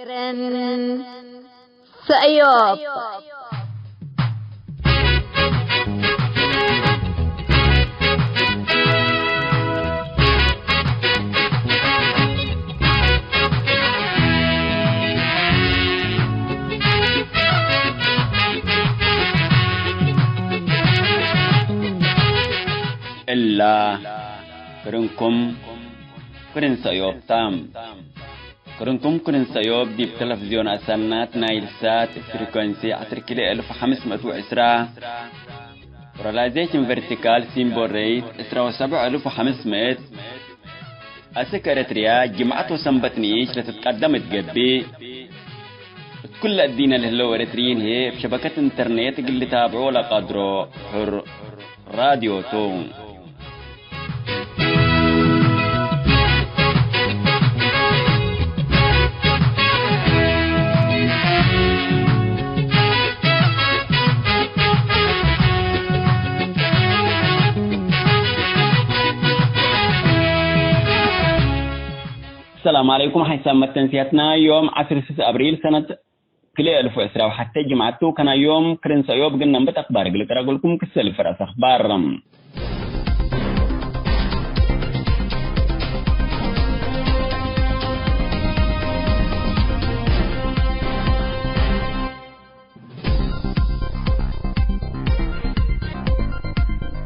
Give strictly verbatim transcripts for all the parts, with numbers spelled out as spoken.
ክርን ሰእዮብ። እላ ክርንኩም ክርን ሰእዮብ ተ። ክርንኩም ክርን ሰእዮብ ዲብ ተለፍዝዮን አሰናት ናይል ሳት ፍሪኮንሲ ዐስር ኪሎ እልፍ ሐምስ ምእት ወዕስራ፣ ፖላራይዜሽን ቨርቲካል ሲምቦል ሬት ዕስራ ወሰብዕ እልፍ ወሐምስ ምእት፣ አስክ ኤረትርያ ጅምዐት ወሰንበት ንኢሽ ለትትቀደም እት ገብእ፣ እት ኩለ እዲነ ለህለው ኤረትርዪን ህዬ እብ ሸበከት ኢንተርኔት እግል ልታብዖ ለቀድሮ ሕር ራድዮ ቱ። ሰላም ዐለይኩም። ሐይሳም መተንስያትና ዮም ዐስር ስስ አብሪል ሰነት ክልኤ እልፍ ወዕስራ ወሐቴ ጅምዐት ቱ። ከናዮም ክርን ሰእዮብ እግል ነንብት አክባር እግል እቅረግልኩም ክሰል ፍረስ አክባር።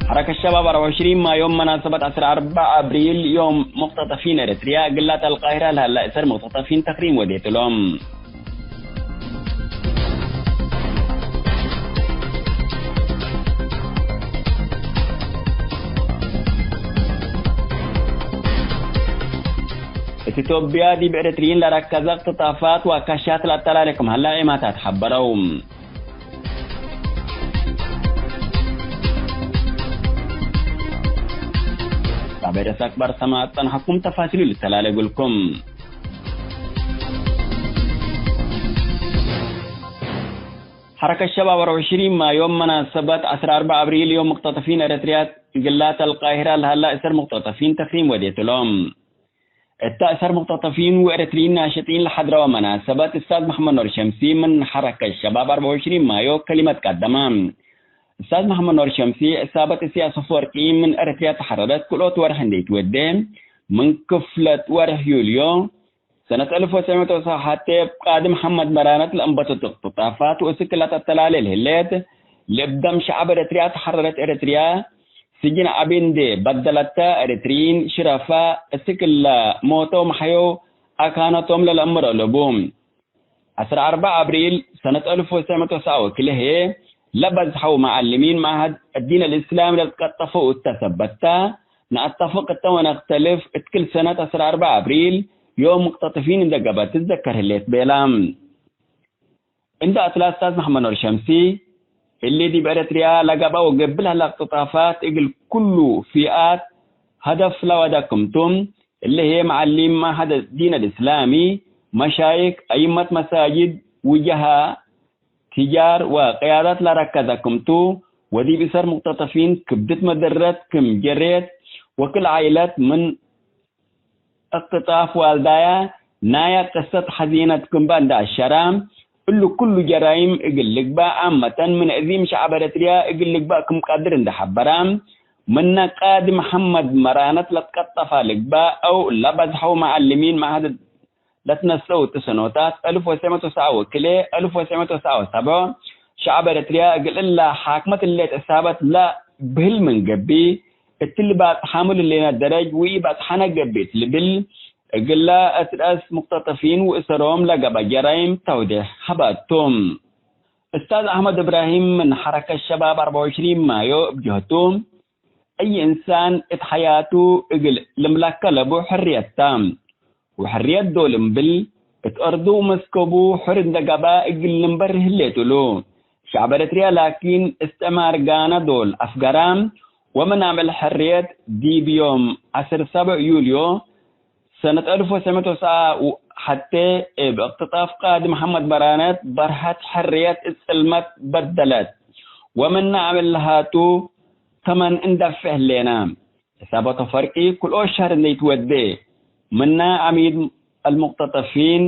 ሐረከት ሸባብ አርበዕ ወዕሽሪን ማዮም መናሰበት ዐስር አርበዕ አብሪል ዮም ሙቅተጠፊን ኤረትርያ እግላት አልቃሂራ ለሀላ እሰር ሙቅተጠፊን ተክሪም ወዴት እሎም። እት ኢትዮጵያ ዲብ ኤረትርዪን ለረከዘ እቅትጣፋት ወአካሻት ለአተላሌ ክም ሀላ ዔማታት ሐበረው። ጣቤ ደስ አክባር ሰማዕ ጸንሐኩም ተፋሲሉ ልተላሌ እግልኩም። ሐረከት ሸባብ አርበዕ ወዕሽሪን ማዮም መናሰበት ዐስር አርበዕ አብሪል ዮም ሙቅተጠፊን ኤረትርያ እግላት አልቃሂራ ለሀላ እሰር ሙቅተጠፊን ተክሪም ወዴት እሎም። እተ እሰር ሙቅተጠፊን ወኤረትርዪን ናሽጢን ለሐድረወ መናሰበት፣ እስታዝ መሐመድ ኖር ሸምሲ ምን ሐረከት ሸባብ አርበዕ ወዕሽሪን ማዮ ከሊመት ቀደመ። እስታዝ መሐመድ ኖር ሸምሲ፣ ዕሳበት እስያስ አፈወርቂ ምን ኤረትርያ ተሐረረት ክልኦት ወርሕ እንዴ ትወዴ፣ ምን ክፍለት ወርሕ ዩልዮ ሰነት አልፍ ወትሰዕ ምእት ወሰብዓተ እብ ቃዲ መሐመድ መራነት ለአንበተቱ እቅትጣፋት ወእስክ ለተተላሌ ለህሌት፣ ለእብ ደም ሸዐብ ኤረትርያ ተሐረረት ኤረትርያ፣ ስጅን ዐቢ እንዴ በደለተ፣ ኤረትርዪን ሽረፋ እስክ እለ ሞተው መሐየው አካነቶም ለለአምሮ አለቡ። ዐስር አርበዕ አብሪል ሰነት አልፍ ወትሰዕ ምእት ወሰብዓ ወክልኤ ህዬ፣ ለበዝሐው መዐልሚን መዐሀድ አዲን አልእስላሚ ለልትቀጠፈው እተ ሰበት ተ፣ ነአተፍቅ እተ ወነክተልፍ፣ እት ክል ሰነት ዐስር አርበዕ አብሪል ዮም ሙቅተጠፊን እንዴ ገብአ ትትዘከር ህሌት ቤላ። እንደ አትለ እስታዝ መሐመድ ኖር ሸምሲ፣ እሊ ዲብ ኤረትርያ ለገብአ ወገብእ ለሀለ እቅትጣፋት እግል ኩሉ ፊአት ሀደፍ ለወደ ክምቱ፣ እሊ ህዬ መዐሊም መዐሀድ ዲን አልእስላሚ፣ መሻይክ፣ አይመት መሳጅድ፣ ውጀሃ፣ ትጃር ወቅያዳት ለረከዘ ክምቱ፣ ወዲብ እሰር ሙቅተጠፊን ክብድት መደረት ክም ጀሬት፣ ወክል ዓኢለት ምን እቅትጣፍ ዋልዳያ ናያ ቅሰት ሐዚነት ክም በ እንደ አሸራ፣ እሉ ኩሉ ጀራይም እግል ልግባእ፣ አመተን ምን እዚም ሸዐብ ኤረትርያ እግል ልግባእ ክም ቀድር እንደ ሐበራ፣ ምነ ቃዲ መሐመድ መራነት ለትቀጠፋ ልግባእ አው ለበዝሐው መዐልሚን መዐህድ ለትነሰአው እት ሰኖታት አልፍ ወትሰዕ ምእት ወሰብዓ ወክልኤ፣ አልፍ ወትሰዕ ምእት ወሰብዓ ወሰብዕ፣ ሸዐብ ኤረትርያ እግል እላ ሓክመት ህሌት ዕሳበት ለብህል ምን ገብእ፣ እትሊ ባጽሓሙ ለህሌነ ደረጅ ወኢበጽሐነ ገብእ እት ልብል፣ እግለ እት ረአስ ሙቅተጠፊን ወእሰሮም ለገብአ ጀራይም ተውዴሕ ሀባቱ። እስታዝ አሕመድ እብራሂም ምን ሐረከት ሸባብ አርበዕ ወዕሽሪን ማዮ እብ ጀህቱ፣ አይ እንሳን እት ሐያቱ እግል ልምለከ ለቡ ሕርየት ተ። ወሕርየት ዶል እምብል፣ እት አርዱ ወመስከቡ ሕር እንደ ገብአ እግል ልንበር ህሌት እሉ። ሸዕብ ኤረትርያ ላኪን፣ እስትዕማር ጋነ ዶል አፍገራ፣ ወምን አምዕል ሕርየት ዲብ ዮም ዐስር ሰብዕ ዩልዮ ሰነት አልፍ ወትሰዕ ምእት ወሰብዓ ሐቴ፣ እብ እቅትጣፍ ቃዲ መሐመድ መራነት በርሀት ሕርየት እት ጽልመት በደለት፣ ወምነ አምዕል ለሃቱ ተመን እንደፌ ህሌነ። ሕሳበቱ ፈርቂ ክልኦት ሸህር እንዴ ኢትወዴ፣ ምነ አሚድ አልሙቅተጠፊን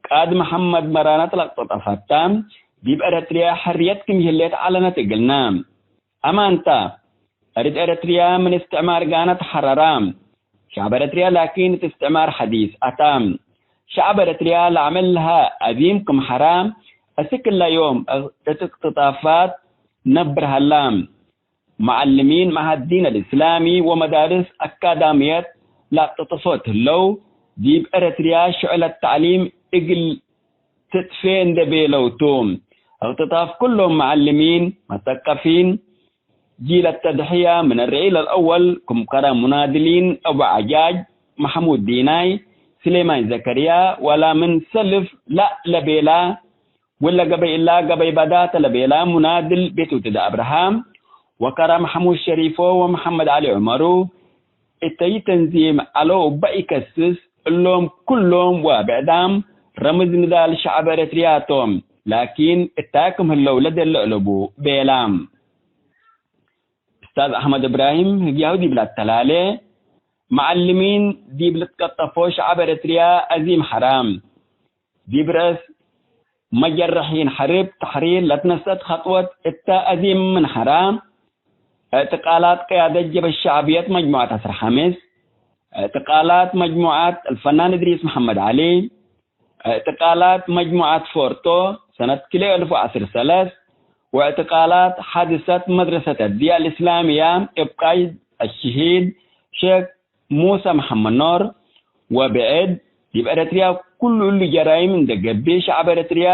ቃድ መሐመድ መራነት ለቅጠጠፈታ፣ ዲብ ኤረትርያ ሕርየት ክም ይህሌት ዐለነት እግልነ። አማንታ፣ እርድ ኤረትርያ ምን እስትዕማር ጋነት ሐረራ። ሸዕብ ኤረትርያ ላኪን እት እስትዕማር ሐዲስ አታ። ሸዕብ ኤረትርያ ለዐመል ለሀ አዚም ክም ሐራ፣ እስክ እለ ዮም እት እቅትጣፋት ነብር ሀላ። መዐልሚን መዓህድ ዲን አልእስላሚ ወመዳርስ አካዳምየት ለአቅጥጥፎ እት ህለው፣ ዲብ ኤረትርያ ሽዕለት ተዕሊም እግል ትጥፌ እንዴ ቤለው ቱ። እቅትጣፍ ኩሎም መዐልሚን፣ መሰቀፊን፣ ጂል አተድሕያ ምን አርዒ ለልአወል ክም ከረ ሙናድሊን አቡ ዐጃጅ፣ መሐሙድ ዲናይ፣ ስሌማን ዘከርያ፣ ወላ ምን ሰልፍ ላእ ለቤላ፣ ወለ ገበይ እላ ገበይ በዳተ ለቤላ ሙናድል ቤትውትድ አብርሃም፣ ወከረ መሐሙድ ሸሪፎ ወመሐመድ ዐሊ ዑመሩ፣ እተይ ተንዚም ዐለው እበ ኢከስስ፣ እሎም ኩሎም ወብዕዳም ረምዝ ንዳል ሸዐብ ኤረትርያ ቶም፣ ላኪን እታይ ክም ህለው ለደለ እለቡ ቤላ። እስታዝ አሕመድ እብራሂም ህግያሁ ዲብ ለአተላሌ፣ መዐልሚን ዲብ ልትቀጠፎ ሸዐብ ኤረትርያ አዚም ሐራ። ዲብ ረአስ መጀረሒን ሐርብ ተሕሪር ለትነሰአት ኸጥወት እተ አዚም ምን ሐራ፣ እዕትቃላት ቅያደት ጀብሀት ሸዕብየት መጅሙዐት ዐስር ሐምስ፣ እዕትቃላት መጅሙዐት አልፈናን እድሪስ መሐመድ ዐሊ፣ እዕትቃላት መጅሙዐት ፎርቶ ሰነት ክልኤ እልፍ ወዐስር ሰለስ፣ ወእዕትቃላት ሓድሰት መድረሰት አዲያ አልእስላምያ እብ ቃይድ አሽሂድ ሼክ ሙሰ መሐመድ ኖር ወብዕድ፣ ዲብ ኤረትርያ ኩሉ እሉ ጀራይም እንዴ ገብእ፣ ሸዐብ ኤረትርያ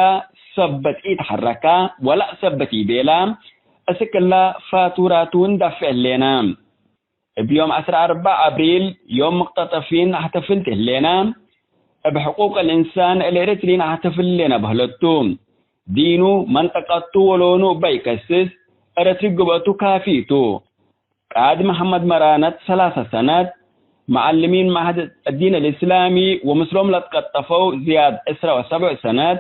ሰበት ኢተሐረካ ወላ ሰበት ኢቤላ፣ እስክ እለ ፋቱራቱ እንዳፍዕ ህሌና። እብ ዮም ዐስራ አርበዕ አብሪል ዮም ሙቅተጠፊን ነሕተፍል ህሌና። እብ ሕቁቅ አልእንሳን እለ ኤረትርዪን ነሕተፍል ህሌና በህለት ቱ። ዲኑ፣ መንጠቀቱ ወሎኑ እበ ኢከስስ፣ ኤረትሪ ግብአቱ ካፊ ቱ። ቃድ መሐመድ መራነት ሰላሰ ሰነት፣ መዐልሚን መዐህድ አዲን አልእስላሚ ወምስሎም ለትቀጠፈው ዝያድ ዕስራ ወሰብዕ ሰነት፣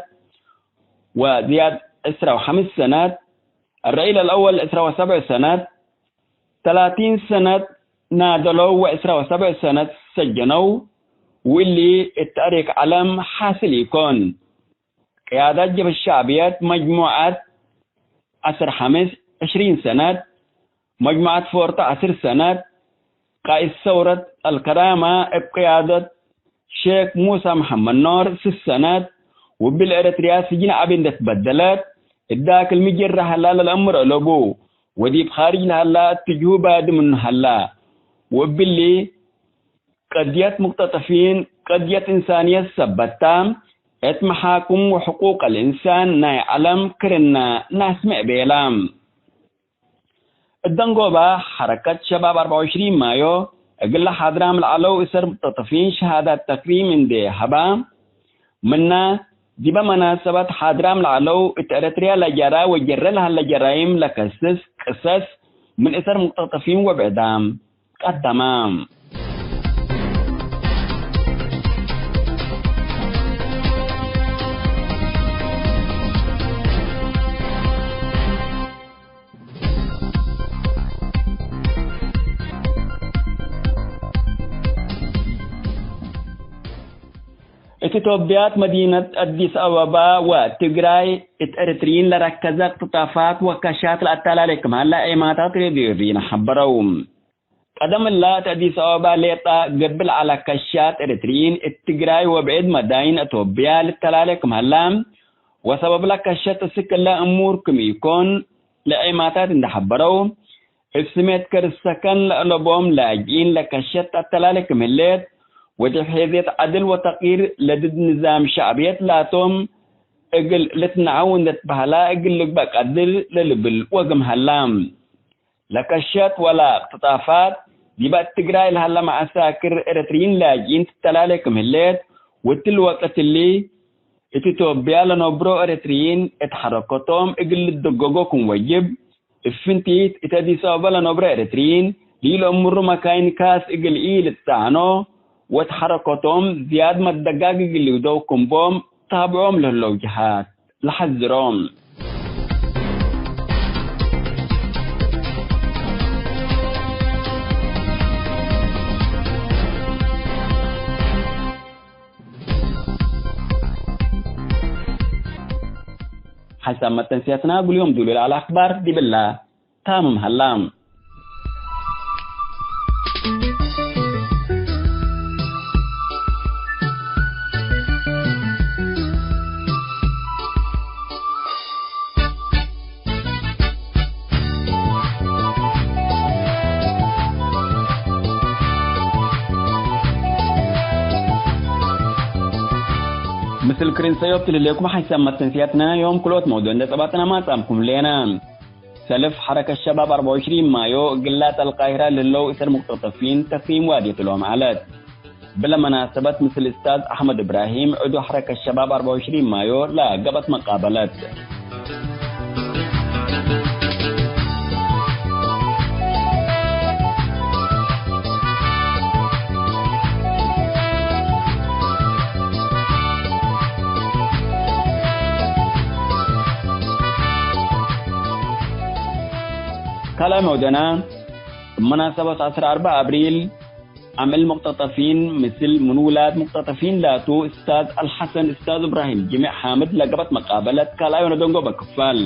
ወዝያድ ዕስራ ወሐምስ ሰነት፣ አልረዒል አልአወል ዕስራ ወሰብዕ ሰነት፣ ተላቲን ሰነት ናደለው ወዕስራ ወሰብዕ ሰነት ሰጀነው፣ ወእሊ እት ታሪክ ዐለም ሓስል ኢኮን። ቅያደት ጀብህት ሸዕብየት መጅሙዐት ዐስር ሐምስ ዕሽሪን ሰነት፣ መጅሙዐት ፎርቶ ዐስር ሰነት፣ ቃኢድ ሰውረት አልከራማ እብ ቅያደት ሼክ ሙሳ መሐመድ ኖር ስስ ሰነት፣ ወእብሊ ኤረትርያ ስጅን ዐቢ እንዴ ትበደለት፣ እዳክል ሚ ጅረ ሀላ ለለአምር አለቡ፣ ወዲብ ካርጅ ለሀላ እትጅሁ ባዲ ምኑ ሀላ። ወእብሊ ቀድየት ሙቅተጠፊን፣ ቀድየት እንሳንየት ሰበት ታ፣ እት መሓክም ወሕቁቅ አልእንሳን ናይ ዐለም ክርና ናስምዕ ቤላ። እት ደንጎባ ሐረከት ሸባብ አርበዕ ወዕሽሪን ማዮ፣ እግለ ሓድራም ለዐለው እሰር ሙቅተጠፊን ሸሃዳት ተክሪም እንዴ ሀባ፣ ምና፣ ዲበ መናሰበት ሓድራም ለዐለው እት ኤረትርያ ለጀራ ወጀረ ለሀለ ጀራይም ለከስስ ቅሰስ ምን እሰር ሙቅተጠፊን ወብዕዳም ቀደመ። እት ኢትዮጵያት መዲነት አዲስ አበባ ወትግራይ እት ኤረትርዪን ለረከዘ እቅትጣፋት ወከሻት ለአተላሌ ክም ሀለ ዔማታት ሬድዮ ኤረትርዪን ሐበረው። ቀደም እላ እት አዲስ አበባ ሌጣ ገብእ ለዐለ ከሻት ኤረትርዪን እት ትግራይ ወብዕድ መዳይን ኢትዮጵያ ልተላሌ ክም ሀለ ወሰበብለ ከሸት እስክ እለ እሙር ክም ኢኮን ለዔማታት እንዴ ሐበረው፣ እብ ስሜት ከርስ ሰከን ለአለቦም ላጅኢን ለከሸት አተላሌ ክም ህሌት፣ ወዲብ ሔዝየት ዐድል ወተቅይር ለድድ ንዛም ሸዕብየት ላቶም እግል ልትነዐው እንዴ ትበህላ እግል ልግበእ ቀድር ለልብል ወግም ሀላ። ለከሸት ወለ እቅትጣፋት ዲበ እት ትግራይ ለሀለ መዐሳክር ኤረትርዪን ላጅኢን ትተላሌ ክም ህሌት፣ ወእትሊ ወቅት እሊ እት ኢትዮጵያ ለነብሮ ኤረትርዪን እት ሐረከቶም እግል ልደገጎ ክም ወጅብ፣ እብ ፍንቲት እት አዲስ አበበ ለነብሮ ኤረትርዪን ለኢለአምሩ መካይን ካስ እግል ኢልትጠዐኖ ወእት ሐረከቶም ዝያድ መደጋግ እግል ልውደው ክም ቦም ታብዖም ለህለው ጀሃት ለሐዝሮም። ሐሳብ መተንስያትና እግል ዮም ዱሉ ለዐለ አክባር ዲብላ ታምም ሀላ። ምስል ክርን ሰዮብ ትልሌኩም ሐሳብ መተንስያትና ዮም ክልኦት መውዱዕ እንዴ ጸባጥና ማጻምኩም ሌና። ሰልፍ ሐረከት ሸባብ አርበዕ ወዕሽሪን ማዮ እግላት አልቃሂራ ለህለው እሰር ሙቅተጠፊን ተክሪም ዋድየት እሎም ዐለት። ብለ መናሰበት ምስል እስታዝ አሕመድ እብራሂም ዕዱ ሐረከት ሸባብ አርበዕ ወዕሽሪን ማዮ ለገብአት መቃበለት። ካልኣይ መውደና፣ እብ መናሰበት ዐስር አርበዕ አብሪል፣ አምዕል ሙቅተጠፊን ምስል ምን ውላድ ሙቅተጠፊን ላቱ እስታዝ አልሐሰን እስታዝ እብራሂም ጅሜዕ ሓምድ ለገብአት መቃበለት ካልኣይ ወነደንጎበ ክፋል።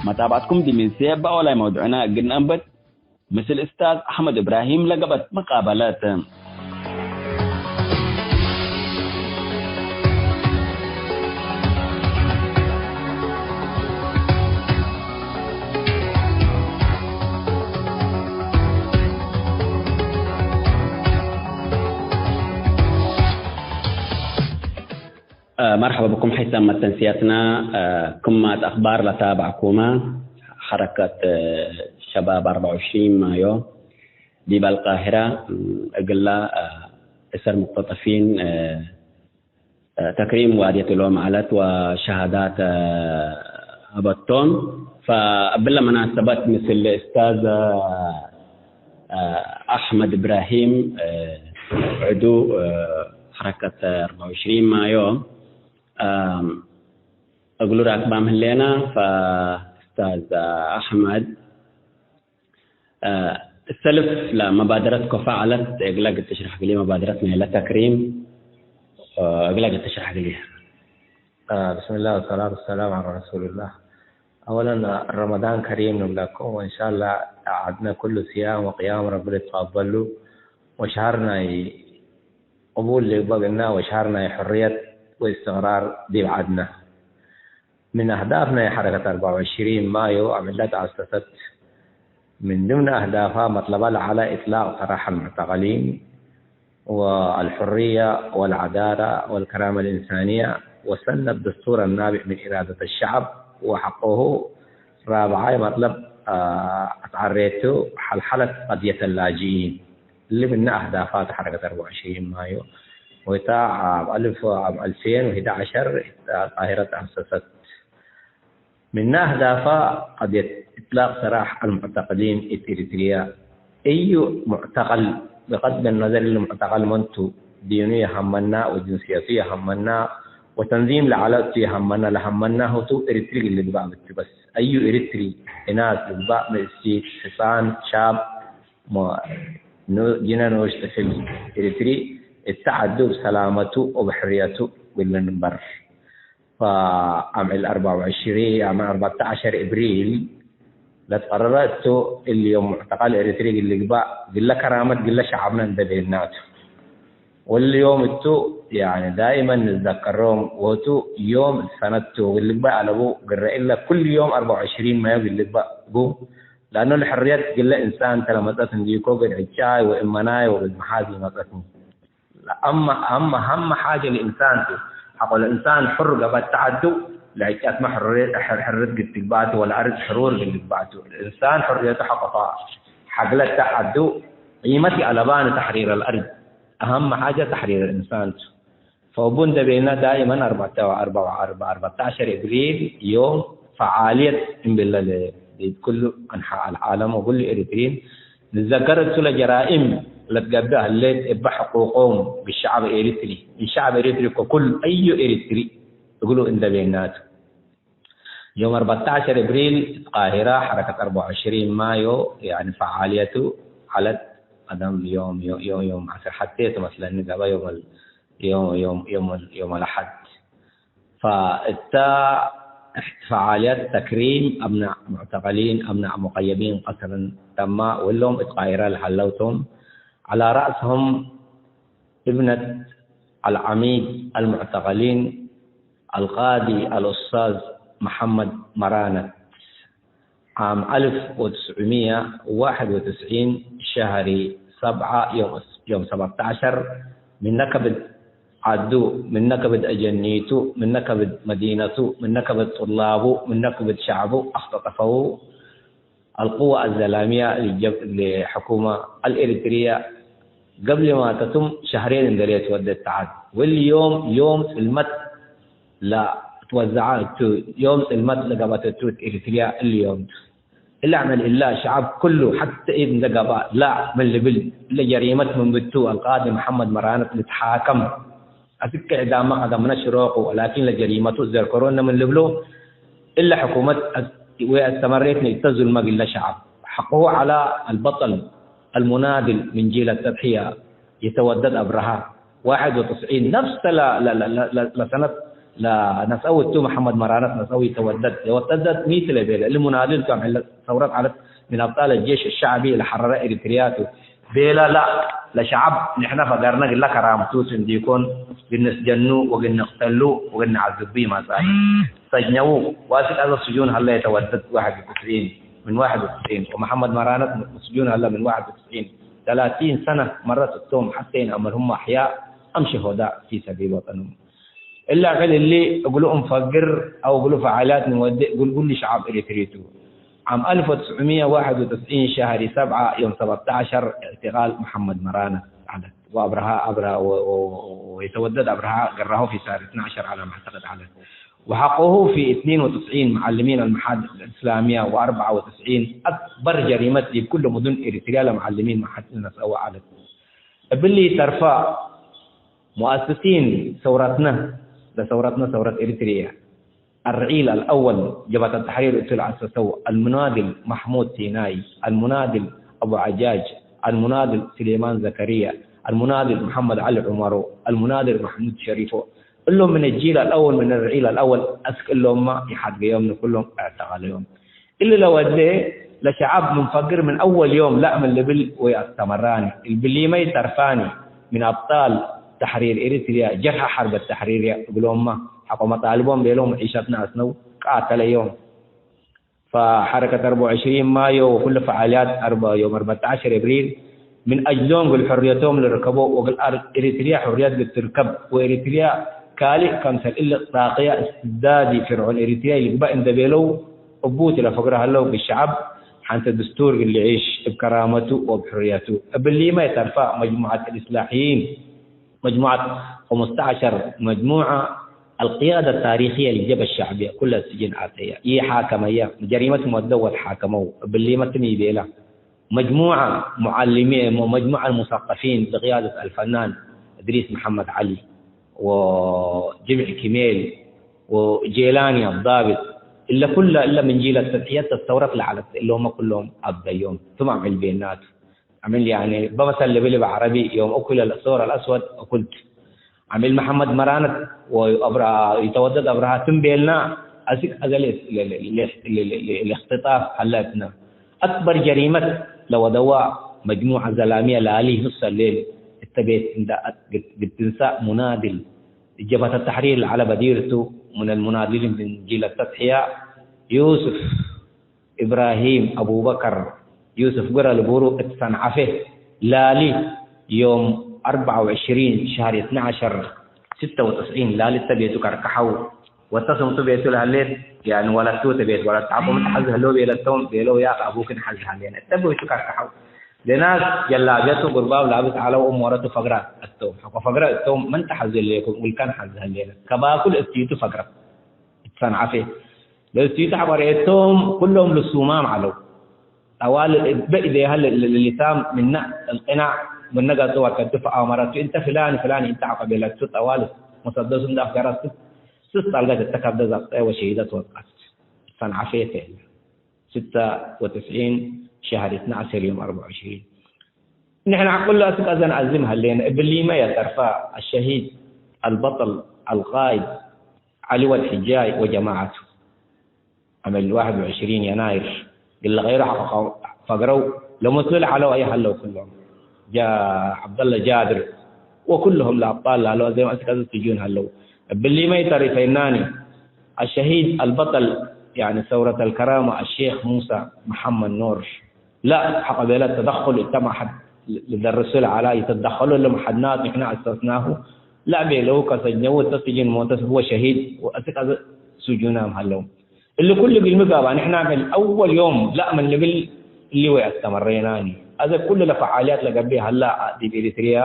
መታብዐትኩም ዲብ ምን ሴብ በአወላይ መውዱዕና እግል ነአንብት። ምስል እስታዝ አሕመድ እብራሂም ለገብአት መቃበለት። መርሐበ ብኩም ሐይሳም መተንስያትና። ክማት አክባር ለታብዐኩመ ሐረከት ሸባብ አርበዕ ወዕሽሪን ማዮ ዲብ አልቃሂራ እግላ እሰር ሙቅተጠፊን ተክሪም ዋድየት እሎም ዐለት ወሸሃዳት ሀበቶም። ፈእብለ መናሰበት ምስል እስታዝ አሕመድ እብራሂም ዕዱ ሐረከት አርበዕ ወዕሽሪን ማዮ እግሉ ራክባም ህሌና። ፈእስታዝ አሕመድ፣ ሰልፍ ለመባደረት ኮፋ ዐለት፣ እግለ እግል ትሽረሕ እግል መባደረት ናይለ ተክሪም፣ እግለ እግል ትሽረሕ እግል። ብስምላህ ወሰላቱ ወሰላም ዐላ ረሱልላህ። አወለን ረመዳን ከሪም ንብለኩም፣ ወእንሻላ ዐድነ ኩሉ ስያም ወቅያም ረቢ ልትቀበሉ፣ ወሸሀር ናይ ቅቡል ልግበእ ግና፣ ወሸሀር ናይ ሕርየት ወእስትቅራር ዲብ ዐድነ። ምን አህዳፍ ናይ ሐረከት አርበዕ ወዕሽሪን ማዮ አምዕል ለተአሰሰት፣ ምን ድምነ አህዳፋ መጥለባ ለዐለ ኢጥላቅ ሰራሕ አልሙዕተቀሊን ወአልሑርየ ወአልዐዳለ ወአልከራመ አልእንሳንየ ወሰነት ደስቱር አናብዕ ምን ኢራደት አሸዐብ ወሐቆሁ። ራብዓይ መጥለብ አትዐሬቱ ሐልሐለት ቀድየት አላጅኢን። እሊ ምነ አህዳፋት ሐረከት አርበዕ ወዕሽሪን ማዮ ወህታ አብ አልፍ፣ አብ አልፌን ወህዳ ዐሸር ቃሂረ ተአሰሰት። ምነ አህዳፋ ቀድየት እጥላቅ ሰራሕ አልሙዕተቀሊን እት ኤሪትርያ። እዩ ሙዕተቀል፣ ብቀድም ነዘር እሊ ሙዕተቀል መንቱ፣ ዲኑ የሀመና ወጅንስየቱ የሀመና ወተንዚም ለዐለ እቱ የሀመና፣ ለሀመና ሁቱ ኤሪትሪ እግል ልግባእ ብቲ በስ። አዩ ኤሪትሪ? እናስ ልግባእ፣ ምእሲት፣ ሕጻን፣ ሻብ፣ ሞ-፣ ኑ-፣ ጅነ ኖሽ ጥፍል ኤሪትሪ እተ ዐዱ እብ ሰላመቱ ወብሕርየቱ እግል ልንበር። ፈአምዕል አርበዕ ወዕሽሪን፣ አምዕል አርበዕተ ዐሸር እብሪል ለትቀረረ እቱ፣ እሊ ዮም ሙዕተቀል ኤሪትሪ እግል ልግባእ፣ ግለ ከራመት ግለ ሸዐብነ እንዴ ቤልናቱ። ወእሊ ዮም እቱ፣ ያኒ ዳይመን ንዘከሮም፣ ወህቱ ዮም እት ሰነት ቱ እግል ልግባእ አለቡ፣ ግረ እለ ኩሉ ዮም አርበዕ ወዕሽሪን ማዮ እግል ልግባእ ቡ። ለአኑ ለሕርየት ግለ እንሳን ተ ለመጸት እንዲኮ፣ እግል ዕጫይ ወእመናይ ወእግል መሓዝ ኢመጸትኒ። አመ፣ አመ ሀመ ሓጀ ለእንሳን ቱ። ሐቆ ለእንሳን ሕር ገብአት ተዐዱ፣ ለዕጫትመ ሕር-፣ ሕር-፣ ሕርት እግል ትግባእ ቱ፣ ወለአርድ ሕሩር እግል ልግባእ ቱ። ለእንሳን ሕርየቱ ሐቆ ሐግለት ተዐዱ፣ ቂመት ይአለባን ተሕሪር አልአርድ። አሀመ ሓጀ ተሕሪር አልእንሳን ቱ። ፈእቡ እንዴ ቤልና ዳይመን አርበዕተ ወአርበዕ ወአርበዕ፣ አርበዕተ ዐሸር እብሪል ዮም ፈዓልየት እምብለ ለ-፣ ዲብ ኩሉ አንሓእ አልዓለም ወኩሉ ኤሪትሪን ንዘከር እቱ ለጀራኢም ለትገብእ ህሌት እበ ሕቁቆም እብ ሸዐብ ኤሪትሪ፣ ምን ሸዐብ ኤሪትሪ ከኩል አዩ ኤሪትሪ እግሉ እንደ ቤናቱ። ዮም አርበዕተ ዐሸር እብሪል እት ቃሂራ ሐረከት አርበዕ ወዕሽሪን ማዮ፣ ያኒ፣ ፈዓልየቱ ዐለት። ቀደም ዮም፣ ዮ-፣ ዮ-፣ ዮም ዐስር ሐቴ ቱ መስለኒ፣ ገበ ዮም ል-፣ ዮም፣ ዮም፣ ዮም ል-፣ ዮም አልአሐድ። ፈእተ ፈዓልየት ተክሪም አብናእ ሙዕተቀሊን፣ አብናእ ሙቀየቢን ቀስርን ተማ፣ ወእሎም እት ቃሂራ ለሀለው ቶም። ዐላ ረአስሆም እብነት አልዐሚድ አልሙዕተቀሊን አልቃዲ አልኡስታዝ መሐመድ መራነት። ዓም አልፍ ወትስዑ ምየ ወዋሕድ ወትስዒን ሸህሪ ሰብዐ ዮም፣ ዮም ሰበዕተ ዐሸር፣ ምነ ከብድ ዐዱ፣ ምነ ከብድ አጀኒቱ፣ ምነ ከብድ መዲነቱ፣ ምነ ከብድ ጡላቡ፣ ምነ ከብድ ሸዕቡ አክተጠፈው። አልቅወ አዘላሚያ ልጀብ-፣ ለሕኩመ አልኤሪትርየ ገብለ ማተቱም ሸህሬን እንዴ ሌትወደት ተዐድ። ወእሊ ዮም፣ ዮም ጽልመት ለትወዘዐ እቱ፣ ዮም ጽልመት ለገብአት እቱ እት ኤሪትርያ እሊ ዮም ቱ። እለ ዐመል እለ ሸዐብ ኩሉ ሐቴ ኢድ እንዴ ገብአ ላእ ምን ልብል፣ እለ ጀሪመት ምን ብቱ አልቃዲ መሐመድ መራነት ልትሓከም። አስክ ዕዳመ ቀደምነ ሽሮቁ፣ ላኪን ለጀሪመቱ ዘርከሮነ ምን ልብሎ፣ እለ ሕኩመት አስ-፣ ወአስተመሬትነ እተ ዙልመ እግለ ሸዐብ። ሐቆሁ ዐላ አልበጠል አልሙናድል ምን ጂል አተድሕያ የተወደድ አብርሃ፣ ዋሕድ ወትስዒን፣ ነፍሰ ለ-፣ ለ-፣ ለ-፣ ለ-፣ ለ-፣ ለሰነት ለነስአው እቱ መሐመድ መራነት ነስአው የተወደድ፣ የተወደድ ሚ ቱ ለቤለ፣ እሊ ሙናድል ቱ አምዕል ሰውረት ዐለት ምን አብጣል አልጄሽ አሸዕቢ ለሐረረ ኤሪትርያ ቱ። ቤለ፣ ላ፣ ለሸዐብ ንሕነ ፈገርነ እግለ ከራምቱ ቱ እንዲኮን፣ እግል ንስጀኑ ወእግል ንቅተሉ ወእግል ነዐዝቡ ኢማጽአነ። ሰጅነዉ፣ ዋስቅ አዘ ስጁን ሀለ የተወደድ ዋሕድ ወትስዒን፣ ምን ዋሕድ ወትስዒን፣ ወመሐመድ መራነት ስጁን ሀለ ምን ዋሕድ ወትስዒን። ተላቲን ሰነ መረት እቶም ሐቴ ኢነአመርሁመ አሕያእ አም ሽሆዳእ ፊ ሰቢል ወጠንም። እለ ዕቅል እሊ እግሉ እንፈግር አው እግሉ ፈዓልያት ንወዴ እግል ኩሉ ሸዐብ ኤሪትሪ ቱ። ዓም አልፍ ወትስዑ ምየ ወዋሕድ ወትስዒን ሸህሪ ሰብዐ ዮም ሰበዕተ ዐሸር እዕትቃል መሐመድ መራነት ዐለት ወአብርሃ አብርሃ ወ-፣ ወ-፣ ወ-፣ ወየተወደድ አብርሃ ገራሁ ፊ ሻህር እትነ ዐሸር ዐለ ማ አዕተቅድ ዐለት። ወሐቆሁ ፊ እትኒን ወትስዒን መዓልሚን አልመሓድር አልእስላምያ ወአርበዐ ወትስዒን አክበር ጀሪመት ዲብ ኩሉ ሙዱን ኤሪትርያ ለመዓልሚን መሓድር ነስአወ ዐለት። እብሊ ተርፈ ሙአስሲን ሰውረትነ፣ ለሰውረትነ ሰውረት ኤሪትርየ፣ الرعيل الأول ጀብሀት التحرير እቱ ለአሰሰው፣ المناضل محمود سيناي، المناضل أبو عجاج، المناضل سليمان زكريا، المناضل محمد علي عمرو، المناضل محمود شريفو። እሎም ምን الجيل الأول ምን الرعيل الأول አስክ እሎምመ ኢሓድገዮም ንኩሎም እዕተቀለዮም። እሊ ለወዴ ለሸዐብ ምን ፈግር ምን አወል ዮም ለእ ምን ልብል ወይአስተመራኒ። እብሊመ ኢተርፋኒ ምን አብጣል ተሕሪር ኤሪትርያ፣ ጀርሐ ሐርብ ተሕሪርያ እግሎምመ ሐቆ መጣልቦም ቤሎም ዒሸትነ አስነው ቃተለዮም። ፈሐረከት አርበዕ ወዕሽሪን ማዮ ወኩሉ ፈዓልያት አርበ-፣ ዮም አርበዕተ ዐሸር እብሪል ምን አጅሎም እግል ሕርየቶም ልርከቦ ወእግል አር-፣ ኤሪትርያ ሕርየት እግል ትርከብ ወኤሪትርያ ካልእ ከምሰል እሊ ጣቅያ እስትብዳዲ ፍርዖን ኤሪትርያ ይግበእ እንዴ ቤለው እቡ እት ለፈግረ ሀለው፣ እብ ሸዐብ ሐንተ ድስቱር እግል ልዕሽ እብ ከራመቱ ወእብ ሕርየቱ። እብሊመ ኢተርፋ መጅሙዐት አልእስላሕይን፣ መጅሙዐት ኸምስተ ዐሸር መጅሙዐ፣ አልቅያደ ታሪክየ ልጀብሀ ሸዕብየ ኩለ ስጅን አተየ ኢሓከመየ፣ ጀሪመት መወደው ወትሓከመው። እብሊመ ትም ኢቤለ። መጅሙዐ ሙዓልሚ-፣ መጅሙዐ አልሙሰቀፊን ብቅያደት አልፈናን እድሪስ መሐመድ ዐሊ ወጅምዕ ኪሜል ወጄላኒ አዳብጥ፣ እለ ኩለ እለ ምን ጂል ተድሕየት ተስተውረት ለዐለት እሎመ ኩሎም አብደዮም። ትማም ዕልቤናቱ። አምን ያኒ በመሰል ልብል በዐረቢ ዮም እኩለ ለሶር አልአስወድ እኩልት። አሚል መሐመድ መራነት ወአብርሃ፣ ይተወደድ አብርሃ ትም ቤልና አስክ አገሌ ልእክትጣፍ ሀለትነ። አክበር ጀሪመት ለወደዋ መጅሙዐ ዘላሚየ ላሊ ንሰ ሌል እተ ቤት እንዳ እት ግድ ትንሳእ ሙናድል ጀብሀት ተሕሪር ለዐለ በዲር ቱ። ምን አልሙናድሊን ምን ጂል ተድሕያ ዩስፍ እብራሂም አቡበከር፣ ዩስፍ ግረ ልቡሩ፣ እት ሰንዐፌ ላሊ ዮም አርበዐ ወዕሽሪን ሸህር እትነ ዐሸር ስተ ወትስዒን ላሊ እተ ቤቱ ከርከሐው። ወእተ ስምቱ ቤቱ ለህሌት፣ ያኒ ወለቱ እተ ቤት ወለት ሐቆ ምን ተሐዝ ህለው ቤለቶም፣ ቤለው ያክ አቡክን ሐዝ ሀሌነ። እተ ቤቱ ከርከሐው። ለናስ ጀላብየቱ ጉርባብ ላብስ ዐለው እም ወረቱ ፈግረ እቶም። ሐቆ ፈግረ እቶም ምን ተሐዝ ህሌኩም? ውልከን ሐዝ ህሌነ። ከባኩል እቲቱ ፈግረ እት ሰንዐፌ። ለእስቲቱ ሐቆ ርኤቶም ኩሎም ልሱማም ዐለው። አዋልድ እበ ኢዴሀ ለ-፣ ለ-፣ ለሊታም ምነ እንቅናዕ፣ ምነ ገጽ ወከድፍ አመረቱ፣ እንተ ፍላኒ ፍላኒ እንተ ዐቀቤለቱ ጠዋልት መሰደሱ እንደ አፍገረቱ፣ ስስ ጣልገት እተ ከብደ ዘብጠ ወሸሂደት ወድቀት። ሰንዓፌ ተ። ስተተ ወትስዒን ሸህር እትነ ዐሰር ዮም አርበዕ ወዕሽሪን። ንሕነ ሐቁለ አስክ አዘን አዝም ሀሌነ። እብሊመ የተርፈ አሸሂድ አልበጠል አልቃይድ ዐሊ ወድ ሕጃይ ወጀማዐቱ። አመል ዋሕድ ወዕሽሪን የናይር እግል ለገይሮ ሐቆ ፈግረው ለሞት ለዐለው አየ ሀለው ክሎም። ጃ-፣ ዐብደለ ጃብር ወኩልሁም ለአብጣል ላለው አዜ አስክ አዘን ስጁን ሀለው። እብሊመ ይተርፈ ናኒ አሸሂድ አልበጠል፣ ያኒ ሰውረት አልከራማ አሼክ ሙሳ መሐመድ ኑር። لا، ሐቆ ቤለ ተደኹል እተ መሐድ ልደርሱ ለዐላ፣ ይትደኸሉ ለመሐድናት ንሕነ አሰስናሁ። لا ቤለው፣ ከሰጀው እተ ስጅን ሞተ ህወ ሸሂድ ወአስክ አዘ ስጁናም ሀለው። እሊ ኩሉ እግል ምጋባ ንሕነ ምን አወል ዮም لا ምን ልብል እሊ ወይ አስተመሬናኒ። አዘ ኩሉ ለፈዓልያት ለገብእ ሀላ ዲብ ኤሪትሪያ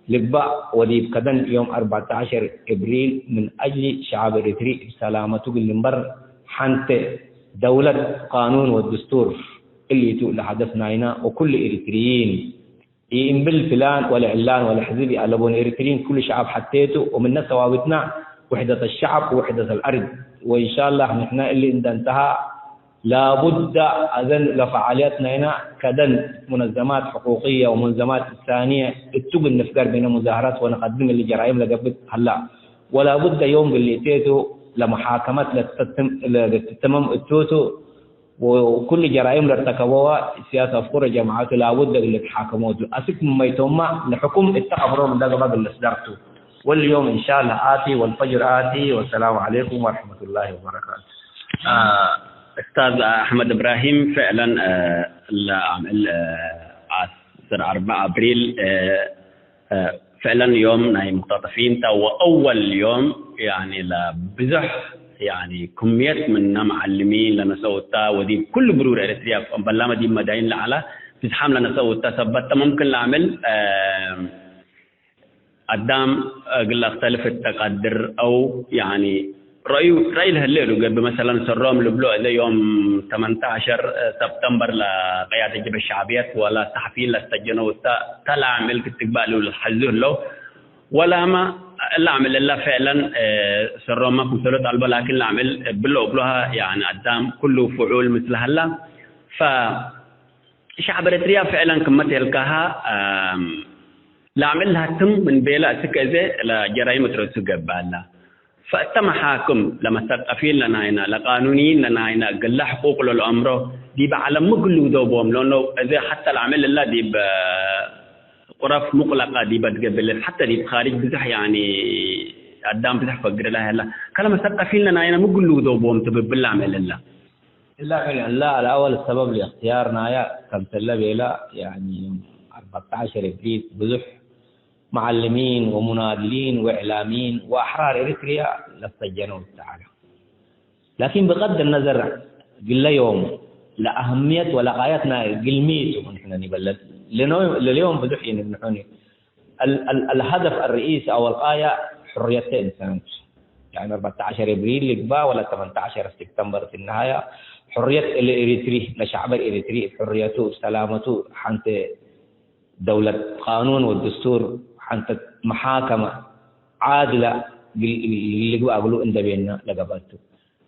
ልግባእ ወዲብ ከደን ዮም አርበዕተ ዐሸር እብሪል ምን አጅሊ ሸዐብ ኤሪትሪ እብ ሰላመቱ እግል ልንበር ሐንተ ደውለት ቃኑን ወድስቱር እሊቱ ለሀደፍ ናይና ወኩሉ ኤሪትሪይን ኢእምብል ፍላን ወለ ዕላን ወለ ሕዝብ ይአለቦን ኤሪትሪይን ኩሉ ሸዐብ ሐቴቱ ወምነ ሰዋብትና ውሕደት አሸዐብ ወውሕደት አልአርድ ወእንሻላህ ንሕነ እሊ እንደ እንተሃ ላቡደ አዘን ለፈዓልያት ናይና ከደን ሙነዘማት ሕቁቅየ ወሙንዘማት እንሳንየ እቱ እግል ንፍገር ቤነ ሙዛህራት ወነቀድም እሊ ጀራይም ለገብእ ሀላ። ወላቡደ ዮም እግል ሊእቴቱ ለመሓከመት ለትትም-፣ ለትትመም እቱቱ ወኩሉ ጀራይም ለርተከበዋ ሲያስ አፍቁረ ጀማዐቱ ላቡደ እግል ልትሓከሞቱ። አስክ ምመይቶማ ለሕኩም እተ ቀብሮም እንደ ገባ እግል ልስደርቱ። ወልዮም እንሻላህ አቲ ወልፈጅር አቲ። ወሰላሙ ዐለይኩም ወረሕመቱላሂ ወበረካቱ። አ፣ ኡስታዝ አሕመድ እብራሂም፣ ፍዕለን፣ አ፣ ለአምዕል፣ አ፣ ዐስር አርበዕ አብሪል፣ አ፣ አ፣ ፍዕለን ዮም ናይ ሙክተጠፊን ተ ወአወል ዮም፣ ያኒ፣ ለብዙሕ፣ ያኒ፣ ክምየት ምነ መዓልሚን ለነሰኡታ ወዲብ ኩሉ ብሩር ኤረትርያ፣ በላመ ዲብ መዳይን ለዐላ ብዝሓም ለነሰኡታ ሰበት ተ፣ ሙምክን ለአምዕል፣ አ፣ አዳም እግል ለአክተልፍ እተ ቀድር አው፣ ያኒ፣ ረአዩ፣ ረአይ ለህሌ እሉ ገብእ፣ መሰለን፣ ሰሮም ልብሎ እለ ዮም ተመንተ ዐሸር ሰብተምበር ለቀያት ጅብሀት ሸዕብየት ወለ ሰሐፊይን ለስተጀነው እተ፣ ተ ለአምዕል ክትግባእ እሉ ለሐዙ ህለው፣ ወላመ እለ አምዕል እለ ፍዕለን፣ እ፣ ሰሮመ ክምሰሎት አልቦ፣ ላኪን ለአምዕል እብሎ እብሎሀ፣ ያኒ፣ አዳም ኩሉ ፍዑል ምስለ ሀላ፣ ፈ ሸዕብ ኤረትርያ ፍዕለን ክመ ተልካሀ፣ አም፣ ለአምዕል ለሀትም ምን ቤለ እስክ እዜ ለጀራይም እትረሱ ገብአላ። ፈእተ መሓክም ለመሰቀፊን ለናይና፣ ለቃኑንይን ለናይና፣ እግለ ሕቁቅ ለልአምሮ ዲበ ዐለም ምግል ልውደው ቦም ለእነው እዜ ሐተ ለአምዕል እላ ዲብ ቁረፍ ሙቅለቀ ዲበ ትገብእ ሐተ ዲብ ካርጅ ብዘሕ ያኒ አዳም ብዘሕ ፈግር ለሀላ። ከለመሰቀፊን ለናይና ምግል ልውደው ቦም ትብብል ለአምዕል እላ። እላ ምን እላ ለአወል ሰበብ ለእክትያር ናያ ከምሰለ ቤላ፣ ያኒ ዮም አርበዕተ ዐሸር እብሪል ብዙሕ መዓልሚን ወሙናድሊን ወእዕላሚን ወአሕራር ኤሪትርያ ለሰጀነው ተዐለ። ላኪን ብቀድ ነዘር ግለ ዮም ለአህምየት ወለቃየት ናይ ግልሚቱ ንሕነ ኒበለት ለኖ-፣ ለልዮም ብዙሕ ይንምንሑኒ። ال-، ال-، الهدف الرئيسي أو الغاية حرية الإنسان. يعني أربعة عشر إبريل ልግባእ ወለ ثمانية عشر سبتمبر في النهاية حرية الإريتري، ለሸዕብ الإريتري حرية سلامة حنت دولة قانون والدستور حنت محاكمة عادلة ል-، ልግባእ እግሉ እንደ ቤና ለገብአቱ።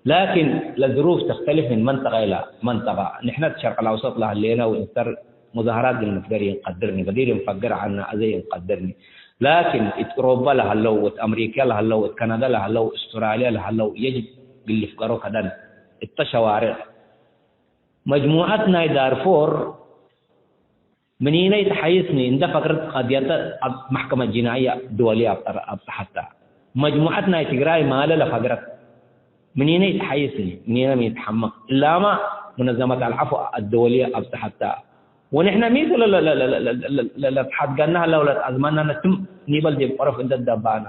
ላኪን ለዝሩፍ ተክተልፍ ምን መንጠቀ ኢላ መንጠቀ። ንሕነ ሸርቅ አልአውሰጥ ለሀሌነ ወእንሰር ሙዛሀራት እግል ንፍገር ኢንቀድርኒ፣ በዲር እንፈግር ዐና አዜ ኢንቀድርኒ። ላኪን እት ኡሮበ ለሀለው፣ እት አምሪከ ለሀለው፣ እት ከናዳ ለሀለው፣ እስትራልያ ለሀለው፣ የጅብ እግል ልፍገሮ ከደን። እተ ሸዋርዕ መጅሙዐት ናይ ዳርፎር ምኒነ ኢተሐይስኒ እንደ ፈግረት ቀድየተ አብ መሕከመት ጅናይየ ድወልየ አብጠረ-፣ አብጠሐተ። መጅሙዐት ናይ ትግራይ ማለ ለፈግረት ምኒነ ኢተሐይስኒ፣ ምኒነ ሚ ኢተሐመቅ። እላመ ሙነዘመት አልዐፍወ አድወልየ አብጠሐተ። ወንሕነ ሚ ለ-፣ ለ-፣ ለትሐድገነ ሀለ ወለትአዝመነ ነትም ኒበል ዲብ ቁረፍ እንደ ደባነ።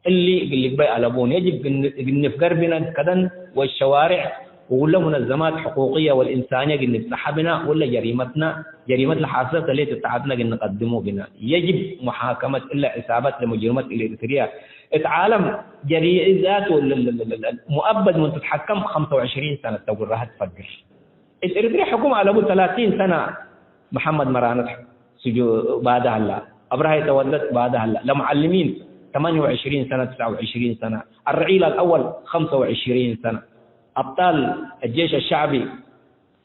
እሊ እግል ልግበእ አለቡን። የጅብ እግል ንፍገር ብነ ከደን ወሸዋርዕ ወለ ሙነዘማት ሕቁቅየ ወልእንሳንየ እግል ንብጸሐ ብነ ወለ ጀሪመትነ፣ ጀሪመት ለሓስለት ህሌት እት ዐድነ እግል ንቀድሙ ብነ። የጅብ ሙሓከመት እለ ዕሳበት ለሙጅርመት እለ ኤሪትርየ እት ዓለም ጀሪዛት ወለ-፣ ለ-፣ ለ-፣ ለ-፣ ለ-፣ ሙአበድ ምን ትትሐከም ኸምሰ ወዕሽሪን ሰነት ተጉረሀ ትፈግር። እት ኤሪትርያ ሕኩም አለቡ ተላቲን ሰነ መሐመድ መራነት ስጁ ባደ ሀላ፣ አብርሃ የተወለድ ባደ ሀላ፣ ለሙዐልሚን ተማንየ ወዕሽሪን ሰነ፣ ትስዐ ወዕሽሪን ሰነ፣ አርዒል አልአወል ኸምሰ ወዕሽሪን ሰነ፣ አብጣል አልጄሽ አልሸዕቢ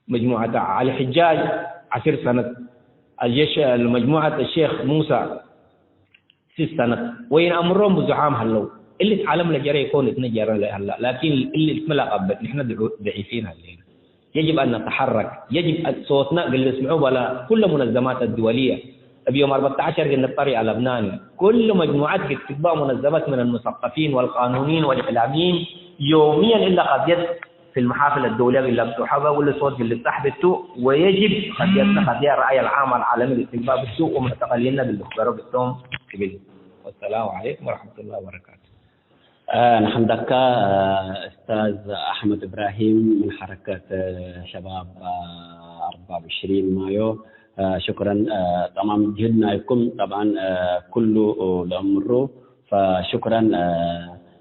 መጅሙዐት ዐሊ ሕጃጅ ዐስር ሰነት፣ አልጄሽ መጅሙዐት አልሼክ ሙሳ ስስ ሰነት ወይን አምሮም ብዙሓም ሀለው። እሊ እት ዓለም ለጀረ ኢኮን እትነ ጀረ ለሀላ፣ ላኪን እሊ እትመ ለቀበት ንሕነ ድዑ-፣ ደዒፊን ሀሌነ። የጅብ አን ነተሐረክ፣ የጅብ አን ሶትና እግል ልስምዑ በለ ኩለ ሙነዘማት አድወልየ። እብ ዮም አርበዕተ ዐሸር እግል ንጠሪ አለብናኒ። ኩሉ መጅሙዐት እግል ትግባእ ሙነዘመት ምን አልሙሰቀፊን ወልቃኑኒን ወልእዕላሚይን ዮምየን እለ ቀድየት ፊ ልመሓፍል አደውልየ እግል ለብጡሐ በ፣ ወለ ሶት እግል ልብጻሕ ብቱ፣ ወየጅብ ቀድየትነ ቀድየ ረአይ አልዓም አልዓለሚ እግል ትግባእ ብቱ፣ ወሙዕተቀሊነ እግል ልክበሮ ብቶም እብል። ወሰላሙ ዐለይኩም ወረሕመቱላሂ ወበረካቱ። አ፣ ነሐምደካ፣ አ፣ እስታዝ አሕመድ እብራሂም ምን ሐረከት፣ አ፣ ሸባብ፣ አ፣ አርባብ ዕሽሪን ማዮ። አ፣ ሽክረን፣ አ፣ ጠማም ጅህድ ናይኩም ጠብዐን፣ አ፣ ኩሉ ለአምሩ ፈሽኩረን፣ አ፣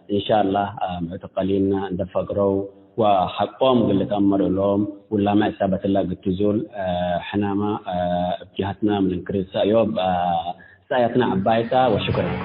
እንሻአላህ፣ አ፣ ሙዕተቀሊነ እንዴ ፈግረው ወሐቆም እግል ልትአመር እሎም፣ ውላመ እሳበት እለ እግል ትዙል፣ አ፣ ሕናመ፣ አ፣ እብ ጀሀትነ ምን እንክር ሰእዮብ፣ አ፣ ሰእየትነ ዐባይ ተ፣ ወሽኩረን።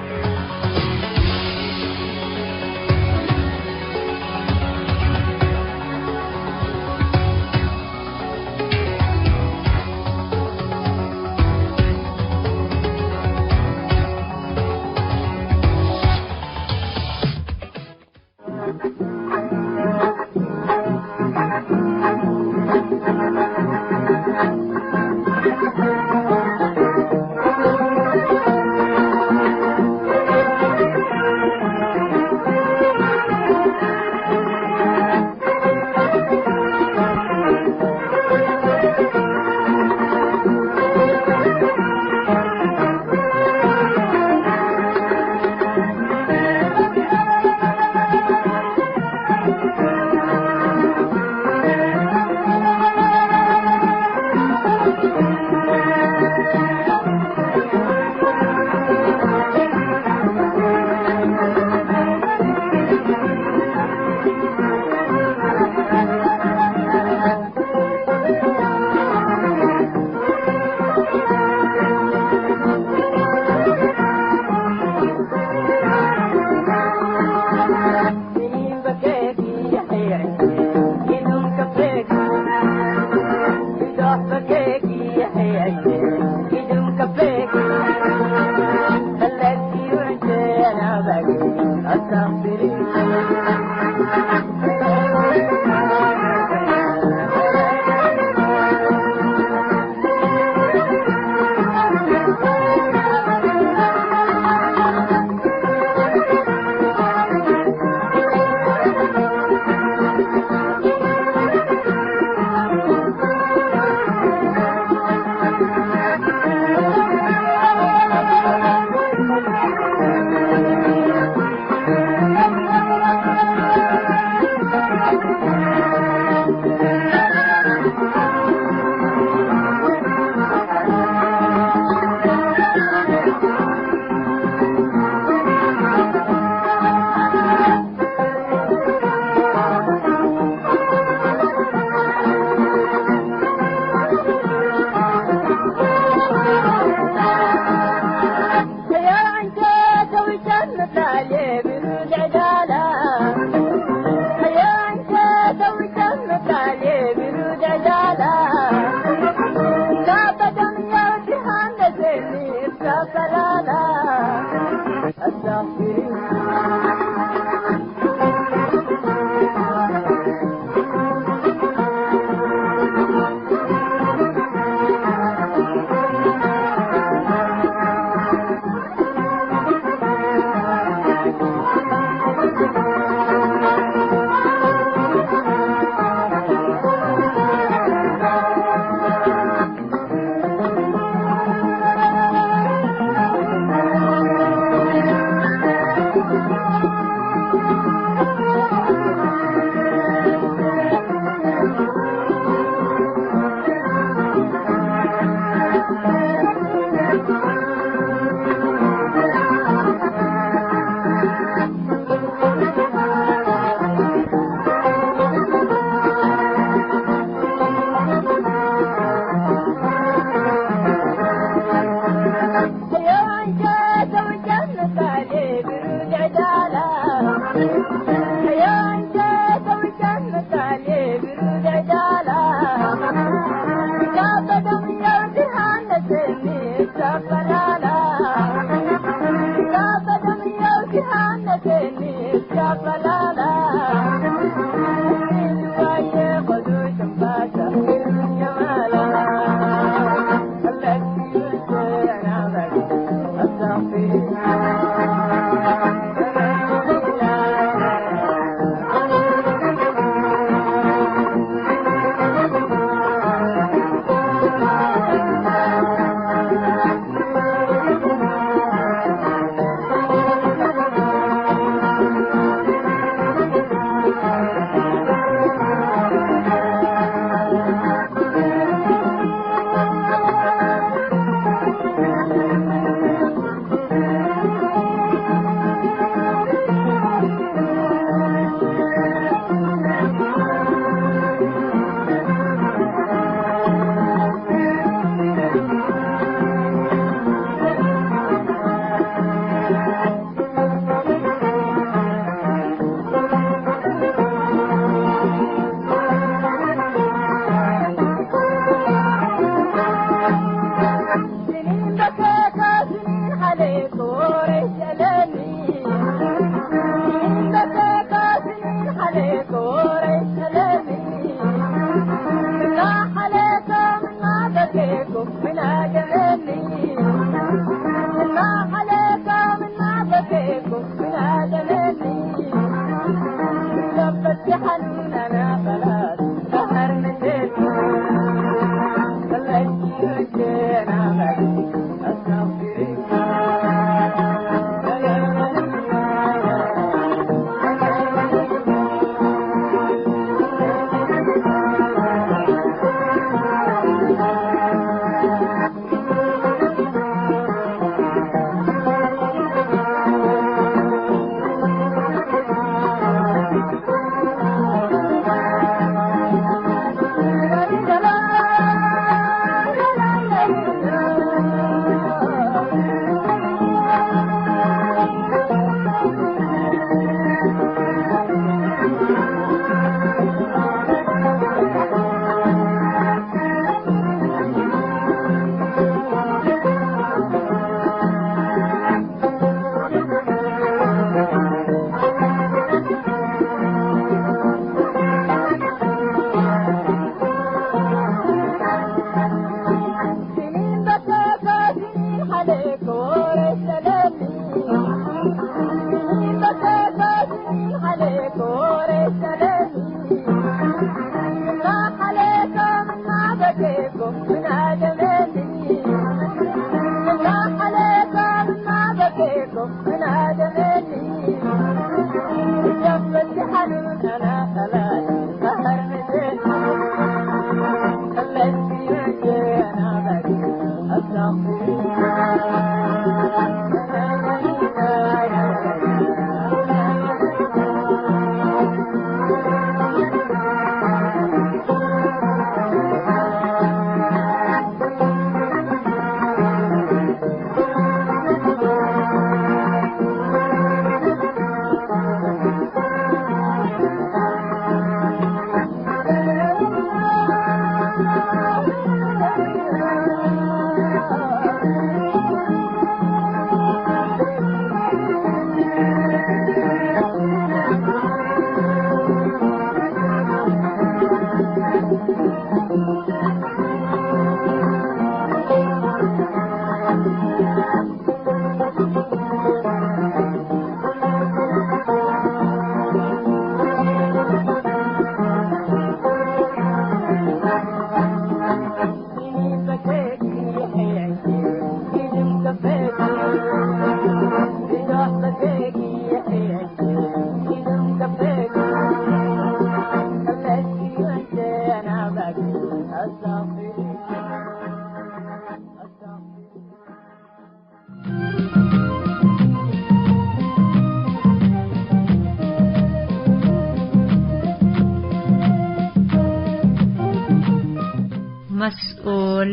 መስኡል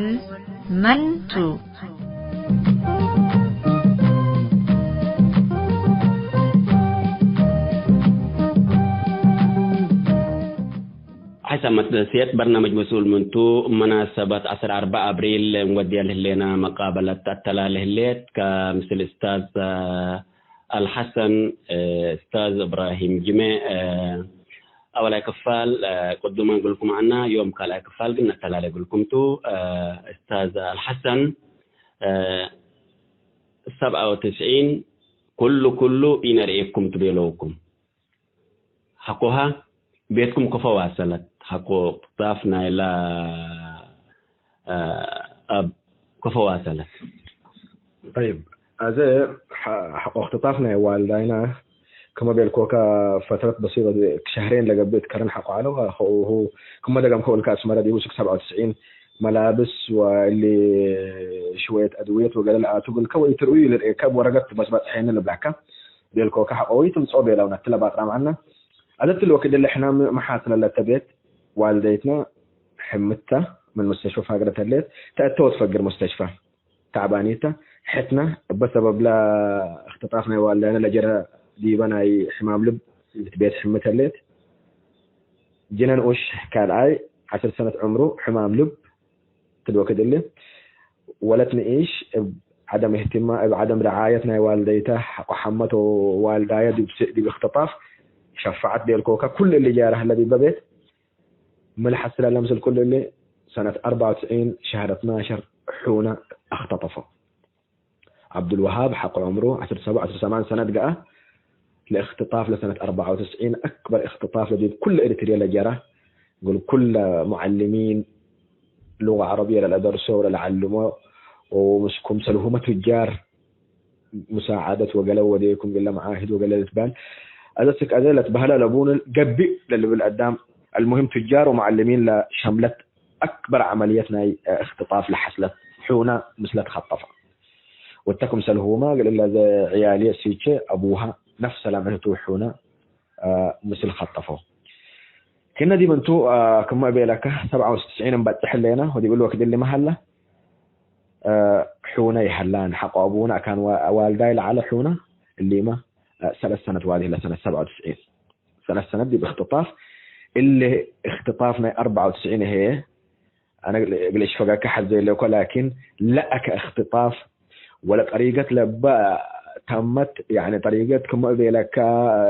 መን ቱ? ሐሳብ መትደስየት በርናምጅ መስኡል ምንቱ፣ መናሰበት ዐስር አርበዕ አብሪል እንወድየ ለህሌነ መቃበለት አተላሌ ህሌት፣ ከምስል እስታዝ አልሐሰን፣ እስታዝ እብራሂም ጅሜ፣ አወላይ ክፋል ቅዱመ እግልኩም ዐና፣ ዮም ካልኣይ ክፋል ግን ነተላሌ እግልኩም ቱ። እስታዝ አልሐሰን፣ ሰብዐ ወትስዒን ኩሉ ኩሉ ኢነርኤኩም ቱ ቤለውኩም። ሐቆሀ ቤትኩም ከፎ ዋሰለት፣ ሐቆ እቅትጣፍ ናይላ፣ አ፣ አብ ከፎ ዋሰለት። ጠይብ፣ አዜ ሐ-፣ ሐቆ እቅትጣፍ ናይ ዋልዳይና፣ ከመ ቤልኮከ ፈትረት በሲጠ፣ ሸህሬን ለገብእ እት ከረን ሐቆ ዐለው፣ ከእሁ፣ ክመ ደገምከ ወልከ አስመረ ዲቡ ሱቅ ሰብዐ ወትስዒን መላብስ ወእሊ ሽወየት አድውየት ወገሌ ለአቱ እግልከ ወኢትርእዩ ልርኤከ እብ ወረቀት በስባጽ ሐይነ ልብላከ። ቤልኮከ ሐቆ ወኢትምጽኦ ቤለውነ እትለ ባጥራም ዐልነ። አዘ እትሊ ወክድ እሊ ሕነ ሚ መሓስነ ለተ ቤት ዋልደይትነ ሕምተ ምን ሙስተሽፈ ፋግረት ህሌት ተአተ ወትፈግር ሙስተሽፈ ተዕባኒተ ሕትነ እበ ሰበብለ እክትጣፍ ናይ ዋልዳይነ ለጀረ ዲበ ናይ ሕማም ልብ እት ቤት ሕምት ህሌት። ጅነን ኡሽ ካልኣይ ዐስር ሰነት ዕምሩ ሕማም ልብ ትድወክድ እሊ። ወለት ንኢሽ እብ ዐደም እህትማ፣ እብ ዐደም ረዓየት ናይ ዋልደይተ ሐቆ ሐመት ወዋልዳየ ዲብ ስ-፣ ዲብ እክትጣፍ ሸፋዐት ቤልኮከ ኩሉ እሊ ጃረ ህለ ዲበ ቤት። ምን ለሐስለ ለምስል ኩሉ እሊ ሰነት አርበዕ ወትስዒን ሸህር እትናሸር ሑነ እክተጠፎ። ዐብዱልወሃብ ሐቆ ዑምሩ ዐስር ሰብዕ ዐስር ሰማን ሰነት ገአ። ለእክትጣፍ ለሰነት አርበዕ ወትስዒን አክበር እክትጣፍ ለዲብ ኩለ ኤሪትርየ ለጀረ። እግል ኩለ ሙዐልሚን ሉገ ዐረብየ ለለደርሶ ወለለዐልሞ ወምስኩም ሰልሁመ ቱጃር ሙሳዐደት ወገለ ወዴኩም እለ መዓህድ ወገለ ልትበህል። አዘ ስክ አዘ ለትበህለ ለቡን ገብእ ለልብል አዳም። አልሙሂም ቱጃር ወሙዐልሚን ለሸምለት አክበር ዐመልየት ናይ እክትጣፍ ለሐስለት ሑነ ምስለ ተኸጠፈ። ወተ ክምሰልሁመ እግል እለ አዘ ዕያልየ ሲቼ አቡሃ ነፍሰ ለምዕቱ ሑነ ምስል ከጠፈው። ክነ ዲብ እንቱ ክመ እቤለከ ሰብዓ ወትስዒን እንበጽሕ ህሌነ ወዲብ እሊ ወክድ እሊ መሀለ ሑነ ይሀላን ሐቆ አቡነ አካን ዋልዳይ ለዐለ ሑነ እሊመ ሰለስ ሰነት ዋዲ ህለ ሰነት ሰብዓ ወትስዒን ሰለስ ሰነት ዲብ እክትጣፍ እሊ እክትጣፍ ናይ አርበዓ ወትስዒን ህዬ አነ እግል እሽፈገከ ሐዜ ለኮ ላኪን ለአከ እክትጣፍ ወለ ጠሪገት ለበ ተመት፣ ያኒ ጠሪገት ክመ እቤለከ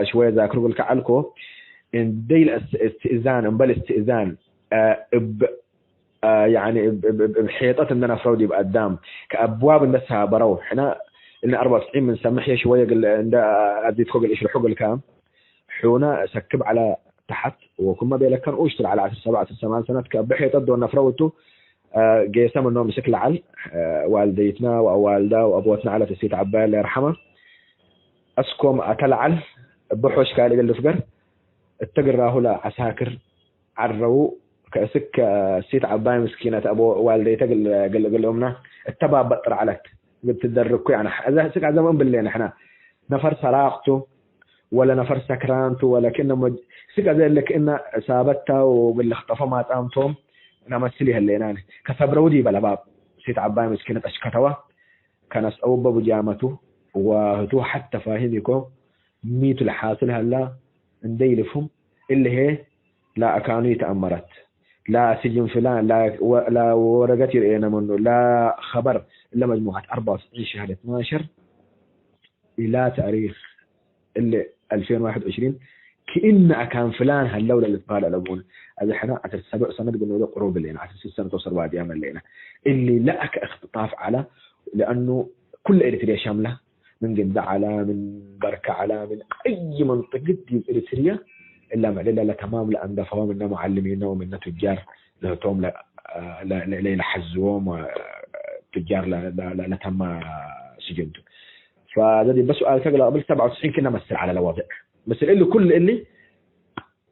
ሽወየ ዛክሩ እግልከ ዐልኮ፣ እንዴ ለእስትእዛን እምበል እስትእዛን እብ ያኒ እብ ሔጠት እንደ ነፍረው ዲብ አዳም ከአብዋብ እንደ ሳበረው ሕነ እነ አርበዓ ወትስዒን ምን ሰምሕ የሽወየ እግል እንደ አዚትኮ እግል እሽርሑ እግልከ ሑነ ሰክብ ዐለ ተሐት ወክመ ቤለከን ኡሽት ለዐለ ዐስር ሰብዕ ዐስር ሰማን ሰነት ከእብ ሔጠት ዶል ነፍረው እቱ ጌሰ ምኖም ምስክ ለዐል ዋልደይትነ ወአዋልደ ወአብወትነ ዐለት እሲት ዐባይ አለ ይርሐመ። አስኮም አተ ለዐል እብ ሖሽ ካልእ እግል ልፍገር እተ ግራሁ ለዐሳክር ዐረዉ ከእስክ እሲት ዐባይ ምስኪነት አብ ዋልደይተ እግል እምነ እተ ባበጥር ዐለት እግል ትደርኩ ያነ እዘ እስክ አዘመን ብሌ ንሕነ ነፈር ሰራቅቱ ወለ ነፈር ሰክራንቱ ወለ ክእነ መጅ-፣ ስክ አዜ እለ ክእነ ዕሳበታ ወእግል ልክጠፎ ማጻምቶም ነመስል ይህሌናኒ። ከሰብረው ዲበ ለባብ ሴት ዐባይ ምስኪነት አሽከተዋ ከነስአው በቡ ጃመቱ ወህቱ ሐተ ፋሂም ኢኮ ሚቱ ለሓስል ሀላ እንዴ ኢልፍሁም እለ ህዬ ላ አካኑ ይተአመረት ላ ስጅን ፍላን ላ ወ-፣ ላ ወረገት ይርኤነ ምኑ ላ ኸበር እለ መጅሙዐት አርበዓ ወትስዒን ሸህር እትናሸር ኢላ ተእሪክ እሊ አልፌን ወዋሕድ ወዕሽሪን ክእነ አካን ፍላን ሀለው ለልትበህል አለቡነ። አዜ ሕነ ዐስር ሰብዕ ሰነት ግኖ ቁሩብ ህሌነ፣ ዐስር ስስ ሰነት ወሰር ዋድያም ህሌነ። እሊ ለአከ እክትጣፍ ዐለ፣ ለአኑ ኩለ ኤሪትርየ ሸምለ፣ ምን ግንደ ዐለ፣ ምን በርከ ዐለ፣ ምን አይ መንጥቅት ዲብ ኤሪትርየ እለ ምዕል ለተማም ለአንደፈወ ምነ ሙዐልሚነ ወምነ ቱጃር ለህቶም ለ-፣ ለ-፣ ለ-፣ ለኢለሐዝዎም ቱጃር ለ-፣ ለ-፣ ለ-፣ ለተማ ስጅንቱ። ፈዘ ዲበ ሱኣልከ እግል አቅብል ሰብዓ ወትስዒን ክእነ መስል ዐለ ለወድዕ። ምስል እሊ ኩል እሊ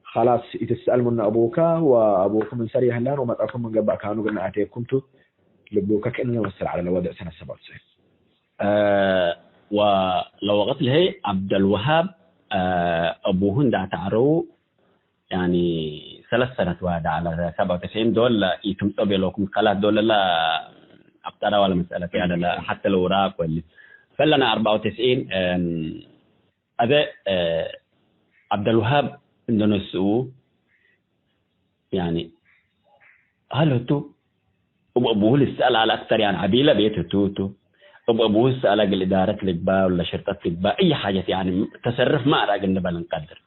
ኸላስ ኢትትሰአል ምኑ አቡከ ወአቡኩም ምን ሰር የህላን ወመጽአኩም ምን ገብእ አካኑ እግል ነአቴኩም ቱ ልብሉከ ክእነ መስል ዐለ ለወድዕ ሰነት ሰብዓ ወትስዒን። እ፣ ወለወቅት ለሀይ ዐብደልወሃብ፣ እ፣ አቡሁ እንዳ ተዐረዉ ያኒ ሰለስ ሰነት ዋዳ ዐለ ሰብዓ ወትስዒን ዶል ኢትምጸኦ ቤሎኩም ከላት ዶል ለለ አብጠራ ወለ መስአለት ያለ ለ ሐተ ለውራቅ ወሊ ፈለና አርበዓ ወትስዒን አዘ ዐብደልውሃብ እንደ ነስኡ ያኒ ሀል ህቱ እብ አቡሁ ልሰአል አለ አክተር ያኒ ዐቢለ ቤት ህቱ ህቱ እብ አቡሁ ልሰአለ እግል እዳረት ልግባ ወለ ሽርጠት ልግባ እይ ሓጀት ያኒ ተሰርፍ ማዕረግ እንበል እንቀድር።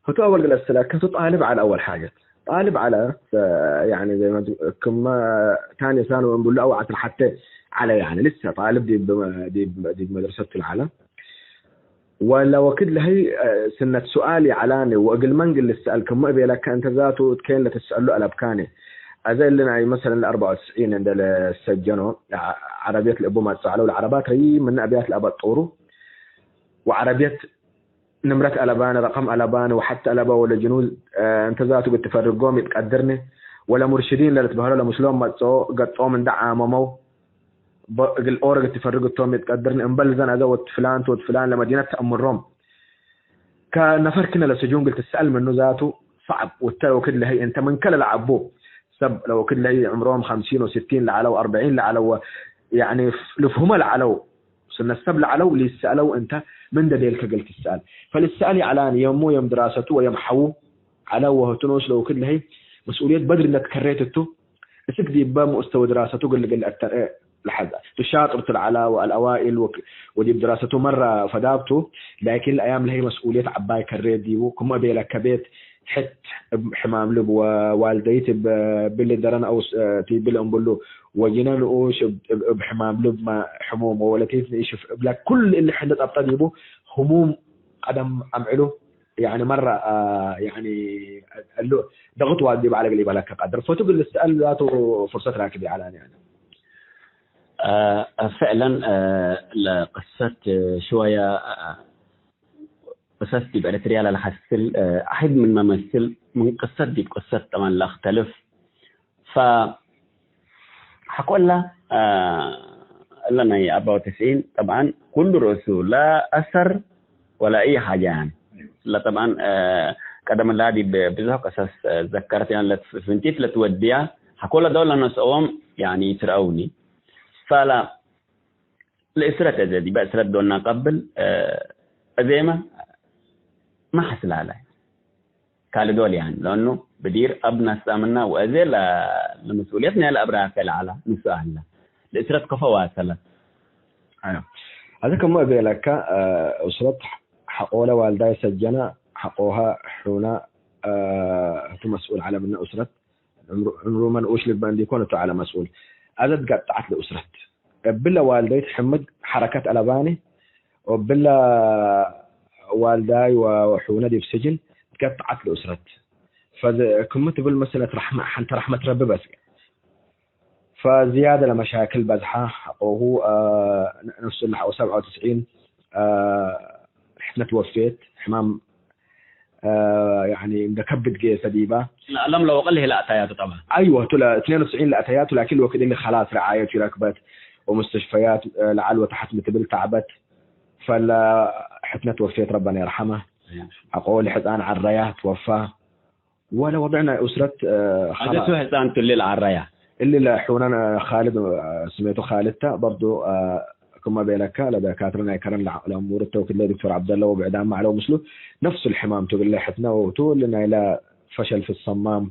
ህቱ አወል እግል አስእለከ ህቱ ጣልብ ዐለ አወል ሓጀት። ጣልብ ዐለ፣ ያኒ ዘይ መድ-፣ ክመ ታኒ ሳኒ ወእንብሉ አው ዐስር ሐቴ ዐለ፣ ያኒ ልሰ ጣልብ ዲብ፣ ዲብ፣ ዲብ መድረሰቱ ለዐለ። ወለ ወክድ ለህይ ስነት ሱኣል ይዐላኒ ወእግል መን እግል ልሰአል ክመ እቤለከ እንተ ዛቱ እት ኬን ለትሰአሉ አለብካኒ። አዘ እሊ ናይ መሰለን ለአርበዓ ወትስዒን እንደ ለሰጀኖ ዐረብየት ለእቡ መጽኦ ዐለው ለዐረባት ረዪም ምነ አብያት ለአበጡሩ ወዐረብየት ንምረት አለባነ፣ ረቀም አለባነ ወሐቲ አለበ ወለ ጅኑድ እንተ ዛቱ እግል ትፈርጎም ኢትቀድርኒ፣ ወለ ሙርሽዲን ለልትበህሎ ለምስሎም መጽኦ ገጦም እንደ ዓመመው እግል ኦሮ እግል ትፈርግ እቶም ኢትቀድርኒ፣ እምበል ዘን አዘ ወድ ፍላንት ወድ ፍላን ለመዲነት ተአምሮም። ከነፈር ክነ ለስጁን እግል ትሰአል ምኑ ዛቱ ሰዕብ፣ ወተ ለወክድ ለህይ እንተ ምንከ ለለዐቡ ሰብ ለወክድ ለህይ ዕምሮም ሐምሲን ወስቲን ለዐለው፣ አርበዒን ለዐለው፣ ያኒ ልፍሁመ ለዐለው፣ ስነት ሰብ ለዐለው ሊሰአለው እንተ ምን ደዴልከ እግል ትሰአል። ፈልሰአል ይዐላን የሙ የም ድራሰቱ ወየም ሐዉ ዐለ ወህቱ ኖስ ለወክድ ለህይ መስኡልየት በድር እንደ ትከሬት እቱ፣ እስክ ዲበ ሙስተወ ድራሰቱ እግል፣ እግል አተርኤ ለሐዛ። ቱ ሻጥር ቱ ለዐላ ወአልአዋኢል ወክ-፣ ወዲብ ድራሰቱ መረ ፈዳብቱ፣ ላኪን ለአያም ለህይ መስኡልየት ዐባይ ከሬት ዲቡ፣ ክመ ቤለከ ቤት ሕት እብ ሕማም ልብ ወዋልደይት እብ ብሊ ደረን አው ስ-፣ ቲ ብሊ እምብሉ ወጅነ ንኡሽ እብ፣ እብ፣ እብ ሕማም ልብ፣ ማ፣ ሕሙም ወወለቴት ንእሽፍ እብለ ኩል እሊ ሕንደ ጸብጠ ዲቡ ህሙም ቀደም አምዕሉ፣ ያኒ መረ፣ አ፣ ያኒ እሉ ደቅት ዋዲ በዐለ እግል ኢበለከ ቀድር። ፈቱ እግል ልስአል ዛቱ ፍርሰት ራክብ ይዐላኒ አነ። አ፣ ፍዕለን፣ አ፣ ለቅሰት ሽወየ፣ አ፣ ቅሰስ ዲብ ኤረትርያ ለለሐስል፣ አ፣ አሕድ ምን መመስል ምን ቅሰት ዲብ ቅሰት ጠበን ለአክተልፍ። ፈ ሐቆላ፣ አ፣ እለ ናይ አርበዓ ወትስዒን ጠብዓን ኩሉ ርእሱ ላ አሰር ወላ አይ ሓጃ፣ ያን። ለጠብዓን፣ አ፣ ቀደም ላ ዲብ ብዝሕ ቀሰስ፣ አ፣ ዘከረት፣ ያን፣ ለትፍ-፣ ፍንቲት ለትወድያ፣ ሐቆላ ዶል ለነስኦም፣ ያኒ፣ ይትረአውኒ። ፈላ ለእስረት እዜ ዲበ እስረት ዶና ቀብል፣ አ፣ እዜመ ማ ሐስላለ። ካልእ ዶል ያን፣ ለእኑ ብዲር አብ ናስጣምና ወአዜ ለ-፣ ለመስኡልየት ናይ ለአብራከ ለዐላ ንሱ አህለ። ለእስረት ከፎ ዋሰለ። አዮ። አዜ ከሞ እቤ ለከ፣ አ፣ እስረት ሐቆለ ዋልዳይ ሰጀነ፣ ሐቆሀ ሑነ፣ አ፣ ህቱ መስኡል ዐለ ምነ እስረት። ዕምሩ፣ ዕምሩ መንኡሽ ልበ እንዲኮን ህቱ ዐለ መስኡል። አዘ ትገጠዐት ለእስረት። እብለ ዋልደይ ትሕምድ ሐረከት አለባኒ፣ ወእብለ ዋልዳይ ወ-፣ ወሑነ ዲብ ስጅን ትገጠዐት ለእስረት። ፈዘ-፣ ክም ትብል መሰለት ረሕመ፣ ሐንተ ረሕመት ረቢ በስ። ፈዝያደ ለመሻክል በዝሐ ሐቆሁ፣ አ፣ ነፍሱ ለሐቆ ሰብዓ ወትስዒን፣ አ፣ ሕትነ ትወፌት፣ ሕማም አ፣ ያኒ እንደ ከብድ ጌሰ ዲባ። ለአለም ለወቅል ህለ አታያቱ ጠብዐን። አይወ፣ ቱ ለእትኔን ወትስዒን ለአተያቱ፣ ላኪን ወክድ እሊ ኸላስ ረዓየቱ ይረክበት፣ ወሙስተሽፈያት፣ አ፣ ለዐል ወተሐት ምትብል ተዕበት፣ ፈለ ሕትነ ትወፌት ረበና ይርሐመ። አቆ ለሕጻን ዐረያ ትወፋ፣ ወለ ወድዕ ናይ ኡስረት፣ አ፣ አዜ ኸላስ። ቱ ሕጻን ቱ እሊ ለዐረያ። እሊ ለሑነን፣ አ፣ ካልድ፣ አ፣ ስሜቱ ካልድ ተ፣ በርዱ፣ አ፣ ክመ ቤለከ፣ ለደካትረ ናይ ከረን ለዐ-፣ ለእሙር ተውክድ ለዶክተር ዐብደለ ወብዕዳም መዐለው ምስሉ ነፍስ ልሕማም ቱ፣ እግለ ሕትነ ወቱ፣ እሊ ናይለ ፈሸል ፊ ሰማም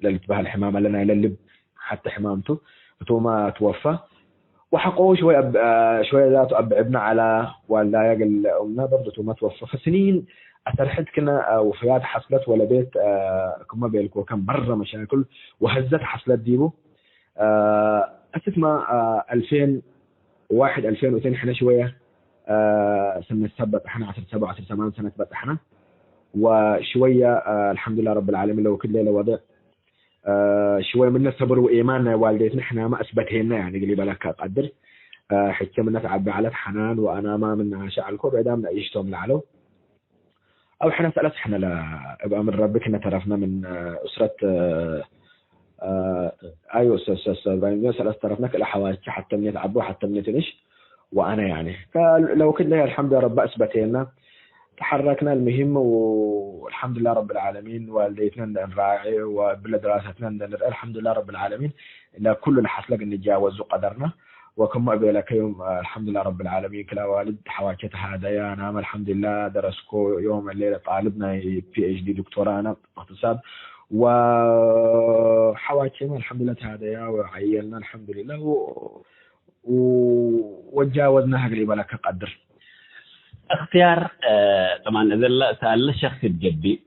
ለልትበሀል ሕማም፣ እለ ናይለ ልብ ሐተ ሕማም ቱ፣ እቱመ ትወፋ። ወሐቆሁ ሽወይ አብ-፣ አ፣ ሽወይ ዛቱ አብዕብነ ዐላ፣ ዋልዳየ እግል እምነ በርድ እቱመ ትወፋ። ፈስኒን አተርሕድ ክነ፣ አ፣ ወፍያት ሐስለት ወለቤት፣ አ፣ ክመ ቤልኮ ከም መረ መሻክል ወሀዘት ሐስለት ዲቡ። አ፣ አስክመ፣ አ፣ አልፌን ወዋሕድ አልፌን ወእቴን ሕነ ሽወየ፣ አ፣ ሰነት ሰብ በጽሐነ፣ ዐስር ሰብዕ ዐስር ሰማን ሰነት በጽሐነ። ወሽወየ፣ አ፣ አልሐምዱሊላህ ረብል ዓለሚን ለወክድ ሌለ ወድዕ፣ አ፣ ሽወየ ምነ ሰብር ወኤማን ናይ ዋልዴትነ ሕናመ አስበቴነ፣ ያኒ እግል ኢበለከ ቀድር። አ፣ ሕቼ ምነ ተዐቤ ዐለት ሐናን ወአናማ ምነ አሸ ዐልኮ ብዕዳም ነአይሽ ቶም ለዐለው። አው ሕነ ሰለስ ሕነ ለ-፣ እብ አምር ረቢ ክነ ተረፍነ ምን፣ አ፣ እስረት፣ አ፣ አዮ፣ ሰ-፣ ሰ-፣ ሰ-፣ ሰለስ ተረፍነ ክልኤ ሐዋቼ ሐተ ምኔት ዐቦ ሐተ ምኔት እንሽ ወአነ ያኒ። ከ-፣ ለውክድ ለህ አልሐምዱሊላህ ረቢ አስበቴና ተሐረክነ። አልሙሂም ወአልሐምዱሊላህ ረብል ዓለሚን ዋልዴትነ እንደ እንራዔ ወእብለ ድራሰትነ እንደ ንርኤ አልሐምዱሊላህ ረብል ዓለሚን ለኩሉ ለሐስለግ እንጃወዙ ቀደርነ። ወክመ እቤለከ ዮም አልሐምዱሊላህ ረብል ዓለሚን ክል አዋልድ ሐዋቼ ተሃደያ። አናመ አልሐምዱሊላህ ደረስኮ ዮም እለ ጣልብ ናይ ፒ ኤች ዲ ዶክቶራ አነ እቅትሳድ ወሐዋቼመ አልሐምዱሊላህ ተሃደያ ወዐየልና አልሐምዱሊላህ ወ-፣ ወ-፣ ወጃወዝናህ እግል ኢበለከ ቀድር። እክትያር፣ አ፣ ጠብዓን እዘለ ሰአለ ሸክስ እት ገብእ፣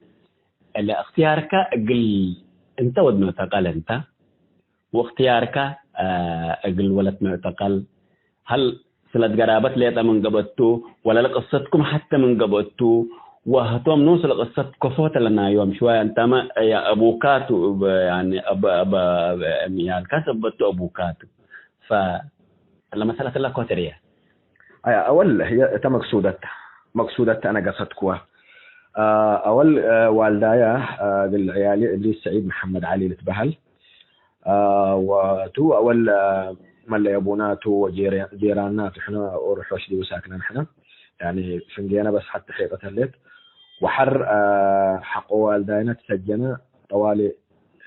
እለ እክትያርከ እግል እንተ ወድ ሙዕተቀል እንተ፣ ወእክትያርከ፣ አ፣ እግል ወለት ሙዕተቀል፣ ሀል ስለት ገራበት ሌጠ ምን ገብአቱ፣ ወለ ለቅሰትኩም ሐተ ምን ገብአቱ፣ ወህቶም ኖስ ለቅሰት ከፎተ ለናዮም ሽዋየ እንታመ፣ ያ፣ አቡካቱ፣ እብ፣ ያኒ፣ አብ፣ አብ፣ አብ፣ ያልካስ እበቱ አቡካቱ። ፈ፣ ለመሰለት ለኮተርየ። አያ፣ አወል ህየ እተ መቅሱደት፣ መቅሱደት አነ ገሰትኩወ። አ፣ አወል፣ አ፣ ዋልዳያ፣ አ፣ እግል ዕያሊ እድሪስ ሰዒድ መሐመድ ዐሊ ልትበሀል። አ፣ ወቱ አወል፣ አ፣ መለየቡና ቱ ወጄረ-፣ ጄራና ቱ ሕነ ኦርሖሽ ዲቡ ሳክነን ሕነ። ያኒ ፍንጌነ በስ ሐቲ ሔጠት ህሌት። ወሐር፣ አ፣ ሐቆ ዋልዳይነ ትሰጀነ ጠዋሊ፣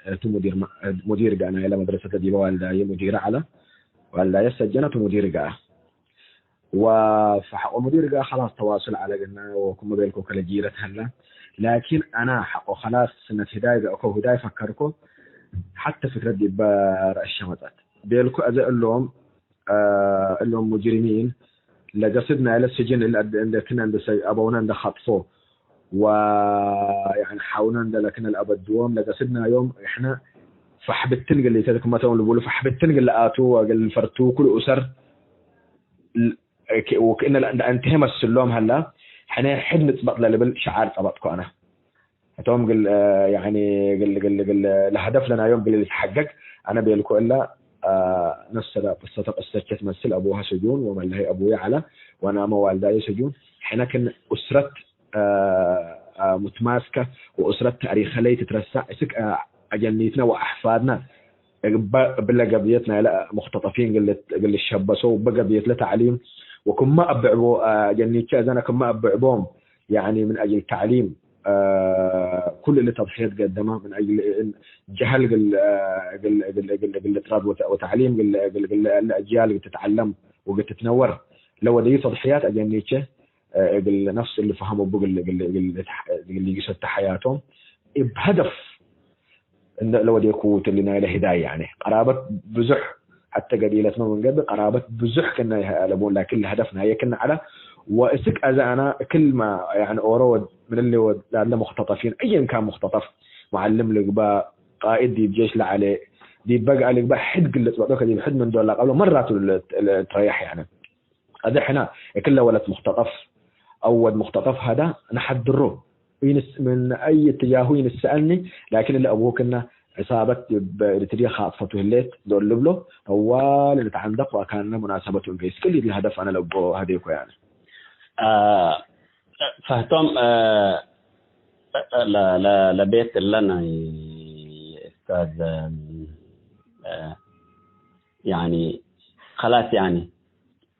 አ፣ ቱ ሙዲር ማ-፣ ሙዲር ገአ ናይለ መድረሰተ ዲበ ዋልዳይ ሙዲር ዐለ። ዋልዳየ ሰጀነ ቱ ሙዲር ገአ። ወፈሐቆ ሙዲር ገአ ኸላስ ተዋሱል ዐለ ግነ ወክመ ቤልኮ ከለ ጂረት ሀለ። ላኪን አና ሐቆ ኸላስ ስነት ህዳይ ገአኮ ህዳይ ፈከርኮ ሐተ ፍክረት ዲበ ረአሸ መጸት። ቤልኮ አዜ እሎም፣ አ፣ እሎም ሙጅሪሚን ለገስድ ናይለ ስጅን እለ አድ-፣ እንደ ክነ እንደ ሰይ አበውነ እንደ ኸጥፎ ወ-፣ ያኒ ሐውነ እንደ ለክነ ለአበድዎም ለገስድ ናዮም እሕነ ፈሕብትን እግል ኢተትክመቶም ልቡሉ ፈሕብትን እግል ለአቱ ወእግል ፈርቱ ኩሉ ኡሰር ል-፣ ወክእነ ለእንደ እንተሄ መስሎም ሀላ፣ ሕነ ሕድ ንጽበጥ ለልብል ሸዓር ጸበጥኮ አነ። ህቶም ግል፣ አ፣ ያኒ ግል፣ ግል፣ ግል ለሀደፍ ለናዮም ግል ልትሐገግ አነ ቤልኮ እላ፣ አ፣ ነፍሰ ቅሰተ ቅሰቸት መስል አቡሃ ስጁን ወመለሀይ አቡየ ዐለ ወናመ ዋልዳየ ስጁን። ሕነ ክን ኡስረት፣ አ፣ አ፣ ሙትማስከ ወኡስረት ተእሪኸ ለይትትረሳዕ እስክ፣ አ፣ አጀኒትነ ወአሕፋድነ እበ-፣ እብለ ገብየት ናይለ ሙክተጠፊን እግል፣ እግል ልሸበሶ፣ እበ ገብየት ለተዕሊም ወክመ አብዕቦ፣ አ፣ ጀኒቼ እዘነ ክመ አብዕቦም፣ ያኒ ምን አጅል ተዕሊም፣ አ፣ ኩሉ እሊ ተድሕየት ገደመ፣ ምን አጅል ጀሀል እግል፣ አ፣ እግል፣ እግል፣ እግል፣ እግል ልጥረድ ወተ-፣ ወተዕሊም እግል፣ እግል፣ እግል ለአጅያል እግል ትትዐለም ወእግል ትትነወር ለወደዩ ተድሕያት አጀኒቼ፣ አ፣ እግል ነፍስ እሊ ፈሀም እቡ እግል፣ እግል፣ እግል ልትሐ-፣ እግል ሊግሰተ ሐያቶም እብ ሀደፍ እንደ ለወዴኩ ትሊ ናይለ ህዳይ፣ ያኒ፣ ቀራበት ብዙሕ ሐተ ገቢለትመ ምን ገብእ ቀራበት ብዙሕ ክነ ይሀለቡን፣ ላኪን ለሀደፍ ናየ ክነ ዐለ። ወእስክ አዘ አና እክልመ፣ ያኒ፣ ኦሮ ወድ-፣ ምን እሊ ወድ-፣ ላለ ሙክተጠፊን፣ አየን ካን ሙክተጠፍ፣ መዐልም ልግበእ፣ ቃኢድ ዲብ ጄሽ ለዐለ፣ ዲብ በግአ ልግበእ፣ ሕድ ግል ልጽበጦ ከዲብ ሕድ ምን ዶል ለቀብሎ መራቱ ል-፣ ል-፣ ልትረየሕ፣ ያኒ። አዜ ሕነ እክለ ወለት ሙክተጠፍ አው ወድ ሙክተጠፍ ሀዳ ነሐድሩ። ይንስ-፣ ምን አይ እትጃሁ ይንሰአኒ፣ ላኪን እለ አቡክነ ዕሳበት እብ ኤሪትርየ ካጥፈቱ ህሌት ዶል ልብሎ፣ ጠዋል እንተዐንደቅ ወአካንነ ሙናሰበቱ እንገይስ። ክል ኢድ ለሀደፍ አነ ለእቦ ሀዴኮ ያነ። አ፣ ፈህቶም፣ አ፣ ለ-፣ ለ-፣ ለቤት እለ ናይ እስታዝ፣ አ፣ ያኒ፣ ከላስ ያኒ፣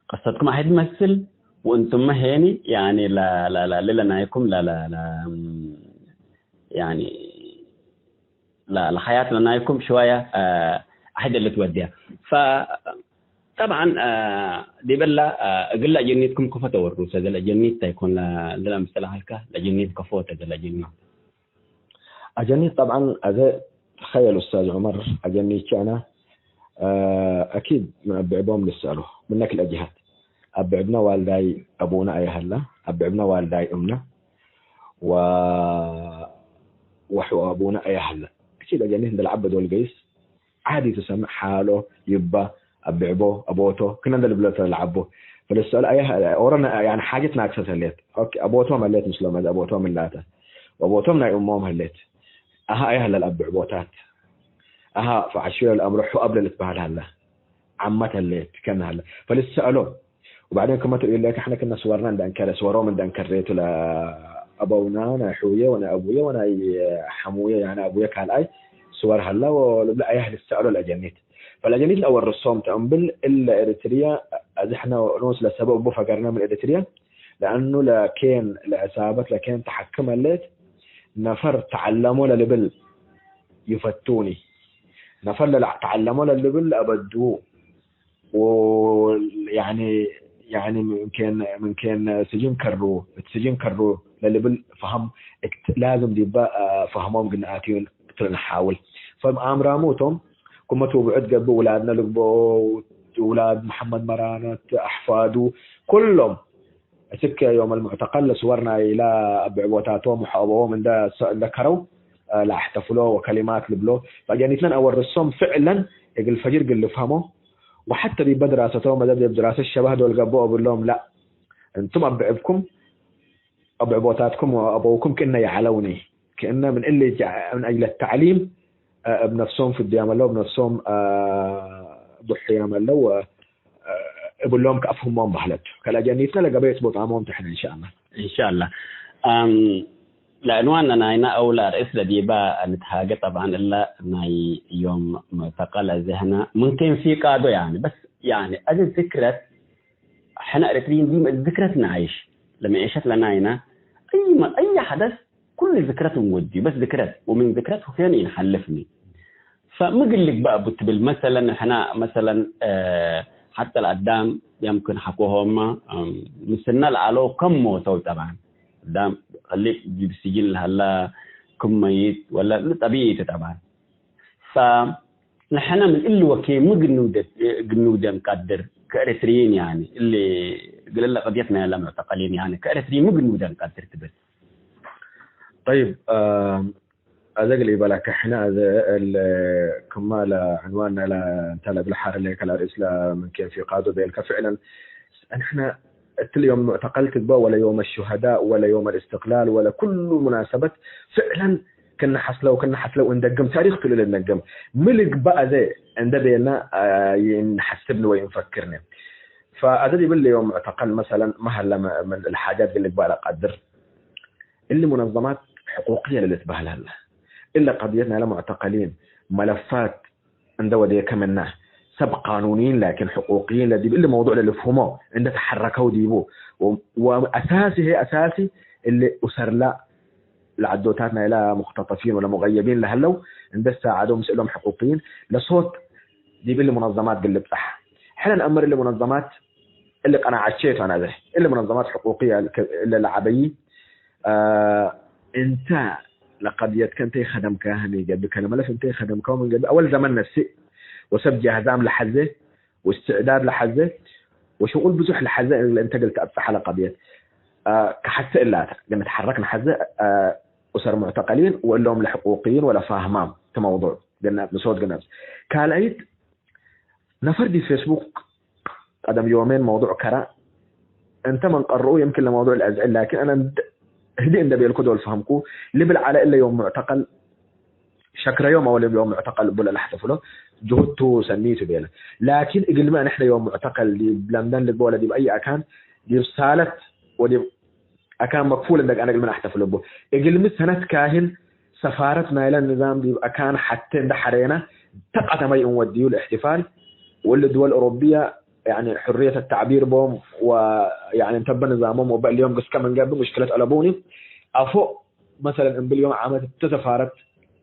ቅሰትኩም አሕድ መስል፣ ወእንቱመ ሄኒ፣ ያኒ፣ ለ-፣ ለ-፣ ለ-፣ ለናይኩም፣ ለ-፣ ለ-፣ ለ-፣ ያኒ፣ ለ-፣ ለሐያት ለናይኩም ሽወየ፣ አ፣ አሕድ ልትወድያ። ፈ-፣ ጠብዓን፣ አ፣ ዲብ እለ፣ አ፣ እግል ለአጀኒትኩም ከፎ ተወሩሰ፣ እግል አጀኒት ታይ ኮን ለ-፣ ለምሰል ሀልከ፣ ለአጀኒት ከፎ ተ፣ እግል አጀኒት። አጀኒት ጠብዓን አዜ ተኸየል ኡስታዝ ዑመር፣ አጀኒቼ አነ፣ አ፣ አኪድ ምን አብዕቦም ልስአሉ፣ ምን ነክል አጅሀት። አብዕብነ ዋልዳይ አቡነ አየ ሀለ፣ አብዕብነ ዋልዳይ እምነ፣ ወ-፣ ወሕ አቡነ አየ ሀለ። አኪድ አጀኒት እንደ ለዐበ ዶል ገይስ፣ ዓዲ ቱ ሰምዕ ሓሎ፣ ይባ፣ አብዕቦ፣ አቦቶ፣ ክነ እንደ ልብሎ ተ ለዐቦ። ፈለሰአል አየ ኦሮነ፣ ያኒ ሓጀት ናቅሰት ህሌት። ኦኬ፣ አቦቶም ህሌት ምስሎም፣ አዜ አቦቶም ምን ላተ። ወአቦቶም ናይ እሞም ህሌት። አሃ አየ ህለ ለአብዕቦታት። አሃ ፈዐሽዮ ለአምሮ ሑአብ ለልትበህል ሀለ። ዓመት ህሌት፣ ከነ ሀለ። ፈለሰአሎ። ወባዕዴን ክመ ትርእዩ ለከ፣ ሕነ ክነ ስወርና እንደ እንከረ፣ ስወሮም እንደ እንከሬቱ ለአበውና፣ ናይ ሕውየ ወናይ አቡየ ወናይ ሐሙየ፣ ያኒ አቡየ ካልኣይ ስወር ሀላ ወልብለ አያህ ልሰአሎ ለአጀኒት። ፈለአጀኒት ለአወርሶም ተእምብል እለ ኤሪትርየ፣ አዜ ሕነ ኖስ ለሰበብ እቡ ፈገርነ ምን ኤሪትርየ፣ ለአኑ ለኬን፣ ለዕሳበት ለኬን ተሐክም ህሌት፣ ነፈር ተዐለሞ ለልብል ይፈቱኒ፣ ነፈር ለተዐለሞ ለልብል ለአበድዉ። ወ-፣ ያኒ፣ ያኒ ምን ኬን፣ ምን ኬን ስጅን ከሩ፣ እት ስጅን ከሩ ለልብል ፈሀም እት ላዝም ዲበ፣ አ፣ ፈሀሞም ግንአትዩን እት ለነሓውል። ፈም አምራሙ እቶም፣ ኩመ ቱ ብዕድ ገብእ ውላድነ ልግበኦ፣ ውላድ መሐመድ መራነት፣ አሕፋዱ፣ ኩሎም፣ እስክ ዮም አልሙዕተቀል ለስወር ናይላ አብዕቦታቶም ወሐአቦሆም እንደ ሰ-፣ እንደ ከረው፣ አ፣ ለአሕተፍሎ ወከሊማት ልብሎ። ፈአጀኒትነ ለአወርሶም ፍዕለን እግል ፈጅር እግል ልፍሀሞ፣ ወሐተ ዲበ ድራሰቶም፣ መደብ ዲብ ድራሰት ሸባህ ዶል ገብኦ እብሎም፣ ላ፣ እንቱም አብዕብኩም፣ አብዕቦታትኩም ወአበውኩም ክእነ ይዐለውኒ፣ ክእነ ምን እሊ ጀ-፣ ምን አጅለ ተዕሊም፣ አ፣ እብ ነፍሶም ፍድያም ዐለው፣ እብ ነፍሶም፣ አ፣ ዱሕያም ዐለው፣ ወ-፣ አ፣ እብሎም ከአፍህሞም በህለት። ከለአጀኒትነ ለገበየት ቦጣሞም ተሕነ፣ እንሻአላህ። እንሻአላህ። አም፣ ለዕንዋን ናይና አው ለአርእስ ለዲባ ንትሃገ፣ ጠብዓን እለ ናይ ዮም ሙዕተቀል አዜ ሕነ ሙምኪን ፊቃዶ፣ ያኒ፣ በስ፣ ያኒ፣ አዜ ዝክረት ሕነ ኤረትርይን ዲመ ዝክረት ነዓይሽ፣ ለመዒሸት ለናይነ፣ አይ መ-፣ አይ ሐደስ ኩሉ ዝክረት እንወድዩ፣ በስ ዝክረት፣ ወምን ዝክረት ሁፌን ኢንሐልፍኒ። ፈምግል ልግበእ ቡ ትብል፣ መሰለን፣ ሕነ መሰለን፣ እ፣ ሐተ ለአዳም የምክን ሐቆሆመ፣ እም፣ ምስልነ ለአለው ከም ሞተው፣ ጠብዓን፣ አዳም እሊ ዲብ ስጅን ለሀላ ክም መይት ወለ፣ እሊ ጠቢዒ ቱ፣ ጠብዓን። ፈ-፣ ንሕነ ምን እሊ ወኬ ሚ ግኑደ-፣ ግኑደ እንቀድር ከኤረትርይን፣ ያኒ፣ እሊ እግል እለ ቅድየት ናይለ ሙዕተቀሊን፣ ያኒ፣ ከኤረትርይን ሚ ግኑደ እንቀድር ትብል? ጠይብ፣ አ፣ አዘ እግል ኢበለከ፣ ሕነ አዘ እል ክመ ለዕንዋን ናይለ እንተ ለእግል ሐር ለከ ለርእስ ለምን ኬን ፊቃዱ ቤልከ፣ ፍዕለን ንሕነ እትሊ ዮም ሙዕተቀል ትግበእ ወለ ዮም ሹሀዳእ ወለ ዮም እስትቅላል ወለ ኩሉ ሙናሰበት ፍዕለን ክነ ሐስለው ክነ ሐስለው እንደግም ታሪክ ቱ ልልነግም ሚ ልግበእ አዘ እንደ ቤልና፣ አ፣ ይንሐስብኒ ወይ እንፈክርኒ። ፈአዘ ዲብሊ ዮም ሙዕተቀል መሰለን መሀለ ምን ልሓጃት እግል ልግበእ ለቀድር እሊ ሙነዘማት ሕቁቅየ ለልትበህል ሀለ። እለ ቀድየት ናይለ ሙዕተቀሊን መለፋት እንደ ወዴከ ምነ፣ ሰብ ቃኑንይን ላኪን ሕቁቅይን ለዲብ እሊ መውዱዕ ለልፍሁሞ እንደ ተሐረከው ዲቡ፣ ወ-፣ ወአሳሲ ህይ አሳሲ እሊ ኡሰርላ ለዐዶታት ናይለ ሙክተጠፊን ወለሙገየቢን ለሀለው እንደ ሳዐደው ምስእሎም ሕቁቅይን ለሶት ዲብ እሊ ሙነዘማት እግል ልብጸሕ። ሕነ ነአምር እሊ ሙነዘማት እሊ ቀናዐቼ ቱ አነ አዜ። እሊ ሙነዘማት ሕቁቅየ እለ ለዐበዪ፣ አ፣ እንተ ለቀድየትከ እንተ ኢከደምካያህ ሚ ገብእ፣ ከለመለፍ እንተ ኢከደምካሁ ምን ገብእ፣ አወል ዘመን ነስእ ወሰብ ጃህዛም ለሐዜ ወእስትዕዳድ ለሐዜ ወሽቁል ብዙሕ ለሐዜ እግል እንተ እግል ተአብጸሐ ለቀድየት፣ አ፣ ከሐሴ እላተ። ለንትሐረክ ነሐዜ፣ አ፣ ኡሰር ሙዕተቀሊን ወእሎም ለሕቁቅይን ወለፋህማም ቲ መውዱዕ ግነ ብሶት ግነ። ካልአይት ነፈር ዲብ ፌስቡክ ቀደም ዮሜን መውዱዕ ከረ፣ እንተ ምን ቀርኡ የምክን ለመውዱዕ ለአዝዕል፣ ላኪን አነ እንድ-፣ ህዲ እንደ ቤልኩ ዶል ፈሀምኩ፣ ልብል ዐለ እለ ዮም ሙዕተቀል ሸክረ ዮም አወል ዮም ሙዕተቀል እቡ ለለሐተፍሎ ጅሁድ ቱ ሰኒ ቱ ቤለ። ላኪን እግልሚ አንሕነ ዮም ሙዕተቀል ዲብ ለንደን ልግበእ ወለ ዲብ አይ አካን ዲብ ሳለት ወዲብ አካን መክፉል እንደ ቃነግል ምን አሕተፍል እቡ። እግልሚ ሰነት ካህን ሰፋረት ናይለ ንዛም ዲብ አካን ሐቴ እንደ ሐሬነ ተቀደመይ እንወድዩ ለእሕትፋል። ወእሊ ድወል ኦሮብየ ያኒ ሕርየት ተዕቢር ቦም ወያኒ እንተበ ንዛሞም ወበእልዮም ግስከ ምን ገብእ ሙሽክለት አለቡኒ። አፎ መሰለን እምብል ዮም ዓመት እተ ሰፋረት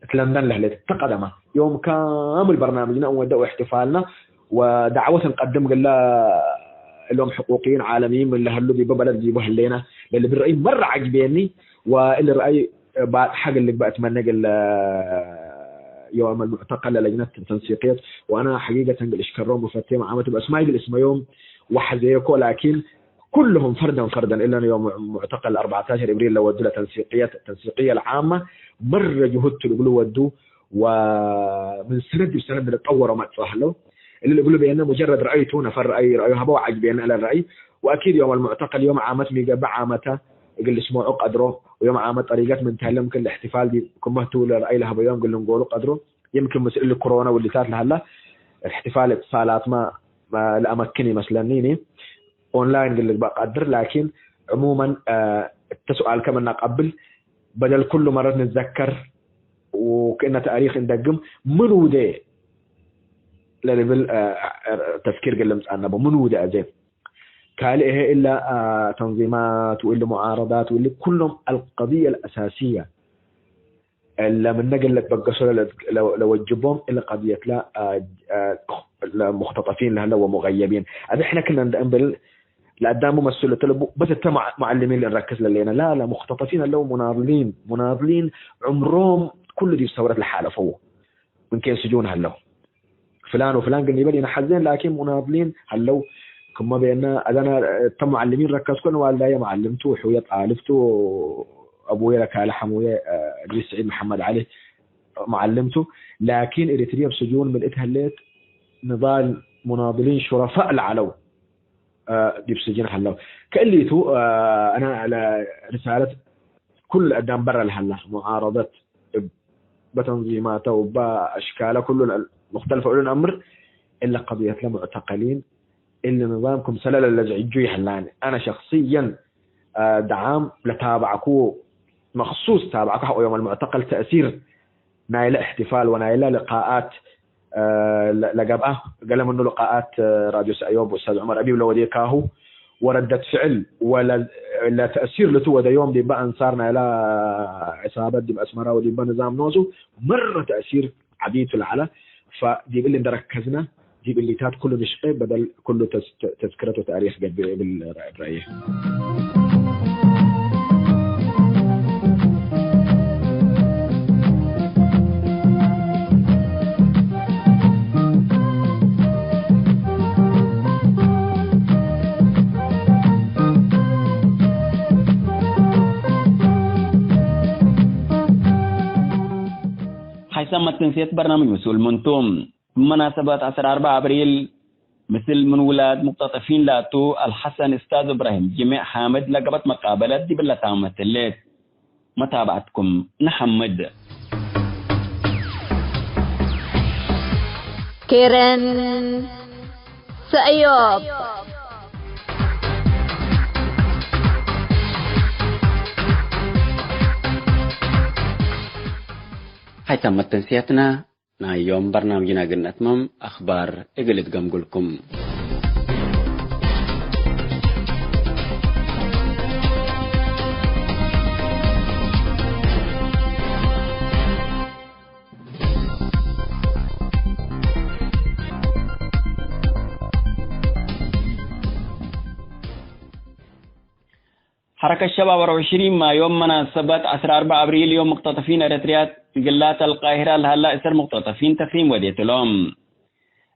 እት ለንደን ለህሌት እተ ቀደመ ዮም ካምል በርናምጅነ እንወደ ወእሕትፋልነ ወዳዕወት እንቀድም እግለ እሎም ሕቁቅይን ዓለምይን ምን ለሀሉ ዲበ በለድ ዲቡ ህሌነ ለልብል ረአይ መረ ዐጅቤኒ ወእሊ ረአይ ባጽሐ እግል ልግበእ እትመነ እግል ዮም አልሙዕተቀል ለለጅነት ተንሲቅየት ወአነ ሐቂቀተን እግል እሽከሮም ወፈቴ መዓመት በስማይ እግል እስመዮም ወሐዜኮ ላኪን ኩልሁም ፈርደን ፈርደን እለን ዮም ሙዕተቀል አርበዕተአሸር እብሪል ለወዱ ለተንሲቅየት፣ ተንሲቅየ ለዓመ መረ ጅሁድ ቱ ልግሉ ወዱ ወምን ሰነት ዲብ ሰነት ለጠወሮ መጽኦ ሀለው። እሊ ልግሉ ቤነ ሙጀረድ ረአይ ቱ፣ ነፈር ረአይ ረአዩ ሀበው ዐጅቤነ እለ ረአይ። ወአኪድ ዮም አልሙዕተቀል ዮም ዓመት ሚ ገብእ ዓመተ እግል ልስመዑ ቀድሮ ወዮም ዓመት ጠሪቀት ምን ተህለ ምክን ለእሕትፋል ዲብ ክመ ቱ ለረአይ ለሀበዮም እግል ልንጎሉ ቀድሮ። ይምክን ምስል እሊ ኮሮና ውሊታት ለሀላ እሕትፋል እትፋላትመ ለአመክን ይመስለኒ እኔ። ኦንላይን እግል ልግበእ ቀድር፣ ላኪን ዕሙመን፣ አ፣ እተ ሱኣልከ ምነ ቀብል፣ በደል ኩሉ መረት ንትዘከር ወክእነ ተእሪክ እንደግም፣ ምን ውዴ ለልብል፣ አ፣ ተዝኪር እግል ልምጽአነ ቡ፣ ምን ውዴ አዜ። ካልእ ህዬ እለ፣ አ፣ ተንዚማት ወእሊ ሙዓረዳት ወእሊ ኩሎም አልቀድየ አልአሳስየ፣ እለ ምነ እግል ልትበገሶ ለ-፣ ለ-፣ ለወጅቦም እሊ ቀድየትለ፣ አ፣ አ፣ ለሙክተጠፊን ለህለው ወሙገየቢን። አዜ ሕነ ክነ እንደ እምብል ለአዳሙ መስል እተ ልቡ በስ እተ መዕ-፣ መዓልሚን ለእንረክዝ ለሌነ። ላ፣ ላ፣ ሙክተጠፊን ህለው ሙናድሊን፣ ሙናድሊን ዑምሮም ኩሉ ዲብ ሰውረት ለሓለፈው ምን ኬን ስጁን ህለው። ፍላን ወፍላን ግን ይበል ኢነሐዜን፣ ላኪን ሙናድሊን ሀለው። ክመ ቤነ፣ አዘና እተ ሙዓልሚን ረከዝኮን፣ ዋልዳየ መዓልም ቱ፣ ውሑየ ጣልብ ቱ፣ አቡየ ለካለ ሐሙየ፣ አ፣ እድሪስ ስዒድ መሐመድ ዐሊ መዓልም ቱ። ላኪን ኤሪትርየ እብ ስጁን ምልእት ህሌት፣ ንዳል ሙናድሊን ሹረፋእ ለዐለው፣ አ፣ ዲብ ስጅን ሀለው። ከእሊቱ፣ አ፣ አነ ለርሳለት ኩሉ ለአዳም በረ ለሀላ ሙዓረደት እብ በተንዚማተ ወበአሽካለ ኩሉ ሙክተልፈ እሉ ነአምር፣ እለ ቀድየትለ ሙዕተቀሊን፣ እሊ ንዛም ክምሰለ ለለዝዕጁ ይሀላኒ። አነ ሸክስየን፣ አ፣ ደዓም ለታበዕኩ፣ መክሱስ ታበዕኩ ሐቆ ዮም አልሙዕተቀል ተእሲር ናይለ እሕትፋል ወናይለ ልቃኣት፣ አ፣ ለ-፣ ለገብአ፣ ገሌ ምኑ ልቃኣት፣ አ፣ ራድዮ ሰእዮብ ወኡስታዝ ዑመር አቢብ ለወዴካሁ ወረደት ፍዕል ወለ-፣ ለተእሲር ልቱ ወደ ዮም ዲበ አንሳር ናይለ ዕሳበት ዲብ አስመራ ወዲበ ንዛም ኖሱ መረ ተእሲር ዐቢ ቱ ለዐለ። ፈዲብ እሊ እንደ ረከዝነ ዲብ እሊታት ኩሉ ንሽቄ በደል ኩሉ ተዝ-፣ ተዝክረት ወተእሪክ ገብእ እብል ረአየ። ተመት ተንስየት በርናምጅ መስኡል ምንቱ። ብመናሰበት ዐስር አርበዕ አብሪል፣ ምስል ምን ውላድ ሙቅተጠፊን ላቱ አልሐሰን እስታዝ እብራሂም ጅሜዕ ሓምድ ለገብአት መቃበለት ዲብለ ታመት ህሌት። መታብዐትኩም ነሐምድ። ኬረን ሰእዮብ። ሀይ ተመት ተንስየትነ። ናይ ዮም በርናምጅነ እግል ነትመም፣ አኽባር እግል እትገምጉልኩም። ሐረከት ሸባብ አርበዕ ወዕሽሪን ማዮም መናሰበት ዐስር አርበዕ አብሪል ዮም ሙቅተጠፊን ኤረትርያ እግላት አልቃሂራ ለሀላ እሰር ሙቅተጠፊን ተክሪም ወዴት እሎም።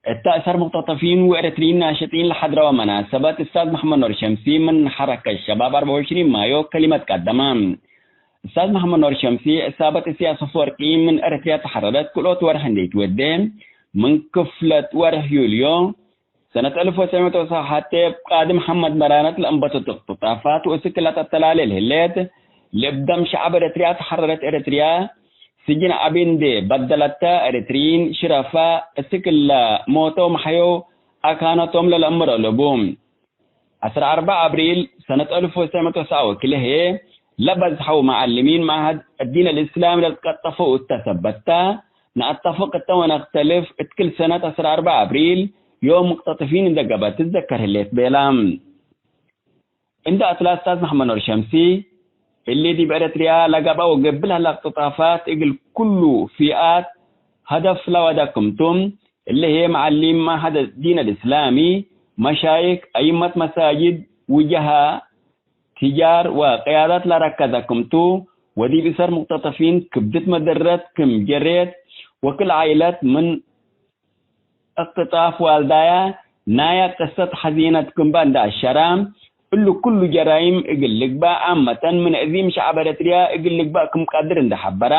እተ እሰር ሙቅተጠፊን ወኤረትርይን ናሽጢን ለሐድረወ መናሰበት፣ እስታዝ መሐመድ ኖር ሸምሲ ምን ሐረከት ሸባብ አርበዕ ወዕሽሪን ማዮ ከሊመት ቀደመ። እስታዝ መሐመድ ኖር ሸምሲ፣ ዕሳበት እስያስ አፈወርቂ ምን ኤረትርያ ተሐረረት ክልኦት ወርሕ እንዴ ትወዴ፣ ምን ክፍለት ወርሕ ዩልዮ፣ ሰነት አልፍ ወትሰዕ ሚእት ወሰብዓን ሐቴ እብ ቃዲ መሐመድ መራነት ለእንበተቱ እቅትጣፋት ወእስክ ለተተላሌ ለህሌት፣ ለእብ ደም ሸዐብ ኤረትርያ ተሐረረት ኤረትርያ፣ ስጅን ዐቢ እንዴ በደለተ፣ ኤረትርይን ሽረፋ እስክ እለ ሞተው መሐየው አካነቶም ለለአምር አለቡ። ዐስር አርበዕ አብሪል ሰነት አልፍ ወትሰዕ ሚእት ወሰብዓ ወክልኤ ለበዝሐው መዐልሚን መዐሀድ አዲን አልእስላሚ ለልትቀጠፈው እተ ሰበት ተ፣ ነአተፍቅ እተ ወነክተልፍ፣ እት ክል ሰነት ዐስር አርበዕ አብሪል ዮም ሙቅተጠፊን እንዴ ገብአ ትዘከር ህሌት ቤላ። እንዴ አትላ እስታዝ መሐመድ ኖር ሸምሲ፣ እሊ ዲብ ኤረትርያ ለገብአ ወገብእ ለሀለ እቅትጣፋት እግል ኩሉ ፊአት ሀደፍ ለወደ ክምቱ፣ እሊ ህዬ መዐሊም መዐሀድ ዲን አልእስላሚ፣ መሻይክ፣ አይመት መሳጅድ፣ ውጀሃ፣ ትጃር ወቅያዳት ለረከዘ ክምቱ፣ ወዲብ እሰር ሙቅተጠፊን ክብድት መደረት ክም ጀሬት፣ ወክል ዓኢለት ምን እቅትጣፍ ዋልዳያ ናያ ቅሰት ሐዚነት ክም በ እንዴ አሸራ፣ እሉ ኩሉ ጀራይም እግል ልግባእ፣ ዓመተን ምን እዚም ሸዐብ ኤረትርያ እግል ልግባእ ክም ቀድር እንዴ ሐበራ፣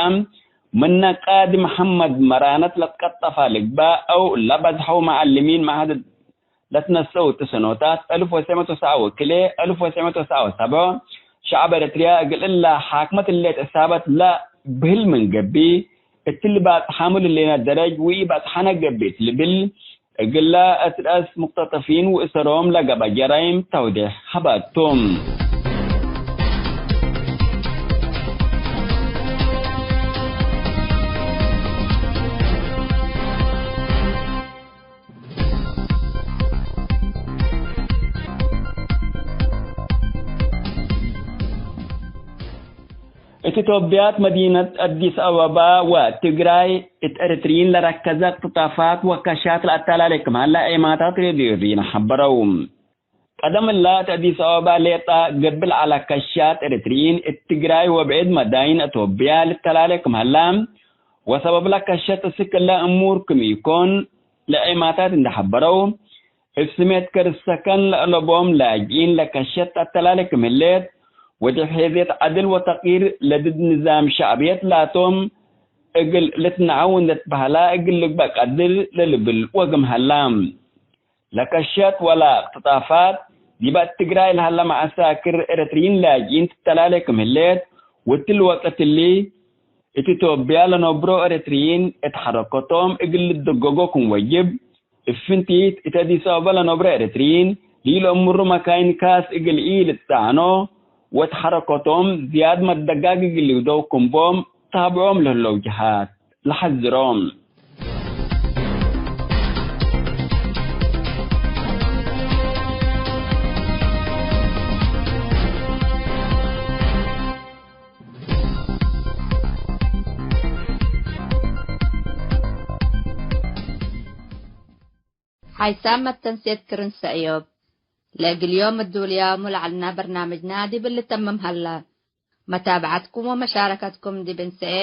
ምነ ቃዲ መሐመድ መራነት ለትቀጠፋ ልግባእ አው ለበዝሐው መዐልሚን መዐሀድ ለትነሰአው እት ሰኖታት አልፍ ወትሰዕ ሚእት ወሰብዓ ወክልኤ፣ አልፍ ወትሰዕ ሚእት ወሰብዓ ወሰብዕ፣ ሸዐብ ኤረትርያ እግል እለ ሓክመት ህሌት ዕሳበት ለብህል ምን ገብእ፣ እትሊ ባጽሓሙ ለህሌነ ደረጅ ወኢበጽሐነ ገብእ እት ልብል፣ እግለ እት ረአስ ሙቅተጠፊን ወእሰሮም ለገብአ ጀራይም ተውዴሕ ሀባቱ። እት ኢትዮጵያት መዲነት አዲስ አበባ ወትግራይ እት ኤረትርይን ለረከዘ እቅትጣፋት ወከሻት ለአተላሌ ክም ሀለ ዔማታት ሬድዮ ሪና ሐበረው። ቀደም እላ እት አዲስ አበባ ሌጣ ገብእ ለዐለ ከሻት ኤረትርይን እት ትግራይ ወብዕድ መዳይን አቶብያ ልተላሌ ክም ሀላ፣ ወሰበብ ለከሸት እስክ እለ እሙር ክም ኢኮን ለዔማታት እንዴ ሐበረው፣ እብ ስሜት ከርስ ሰከን ለአለቦም ላጅኢን ለከሸት አተላሌ ክም ህሌት፣ ወዲብ ሔዝየት ዐድል ወተቅይር ለድድ ንዛም ሸዕብየት ላቶም እግል ልትነዐው እንዴ ትበህላ እግል ልግበእ ቀድር ለልብል ወግም ሀላ። ለከሸት ወለ እቅትጣፋት፣ ዲበ ትግራይ ለሀለ መዐሳክር ኤረትርይን ላጅኢን ትተላሌ ክም ህሌት፣ ወእትሊ ወቅት እሊ፣ እት ኢትዮጵያ ለነብሮ ኤረትርይን እት ሐረከቶም እግል ልድገጎ ክም ወጅብ፣ እብ ፍንቲት እት አዲስ አበባ ለነብሮ ኤረትርይን፣ ለኢለአምሩ መካይን ካስ እግል ኢልትጸዕኖ፣ ወእት ሐረከቶም ዝያድ መደጋግ እግል ልግደው ክም ቦም፣ ታብዖም ለህለው ጀሃት ለሐዝሮም። ሓይሳም መተንሴት ክርን ሰእዮብ። ለእግል ዮም እዱልያሙ ለዐልና በርናምጅና ዲብ ልተምም ሀላ። መታብዐትኩም ወመሻረከትኩም ዲብ እንሰኤ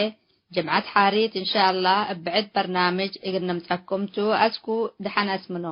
ጅምዐት ሓሪት እንሻአላህ እብ ብዕድ በርናምጅ እግል ነምጸኩም ቱ። አስኩ ደሐን አስምኖ።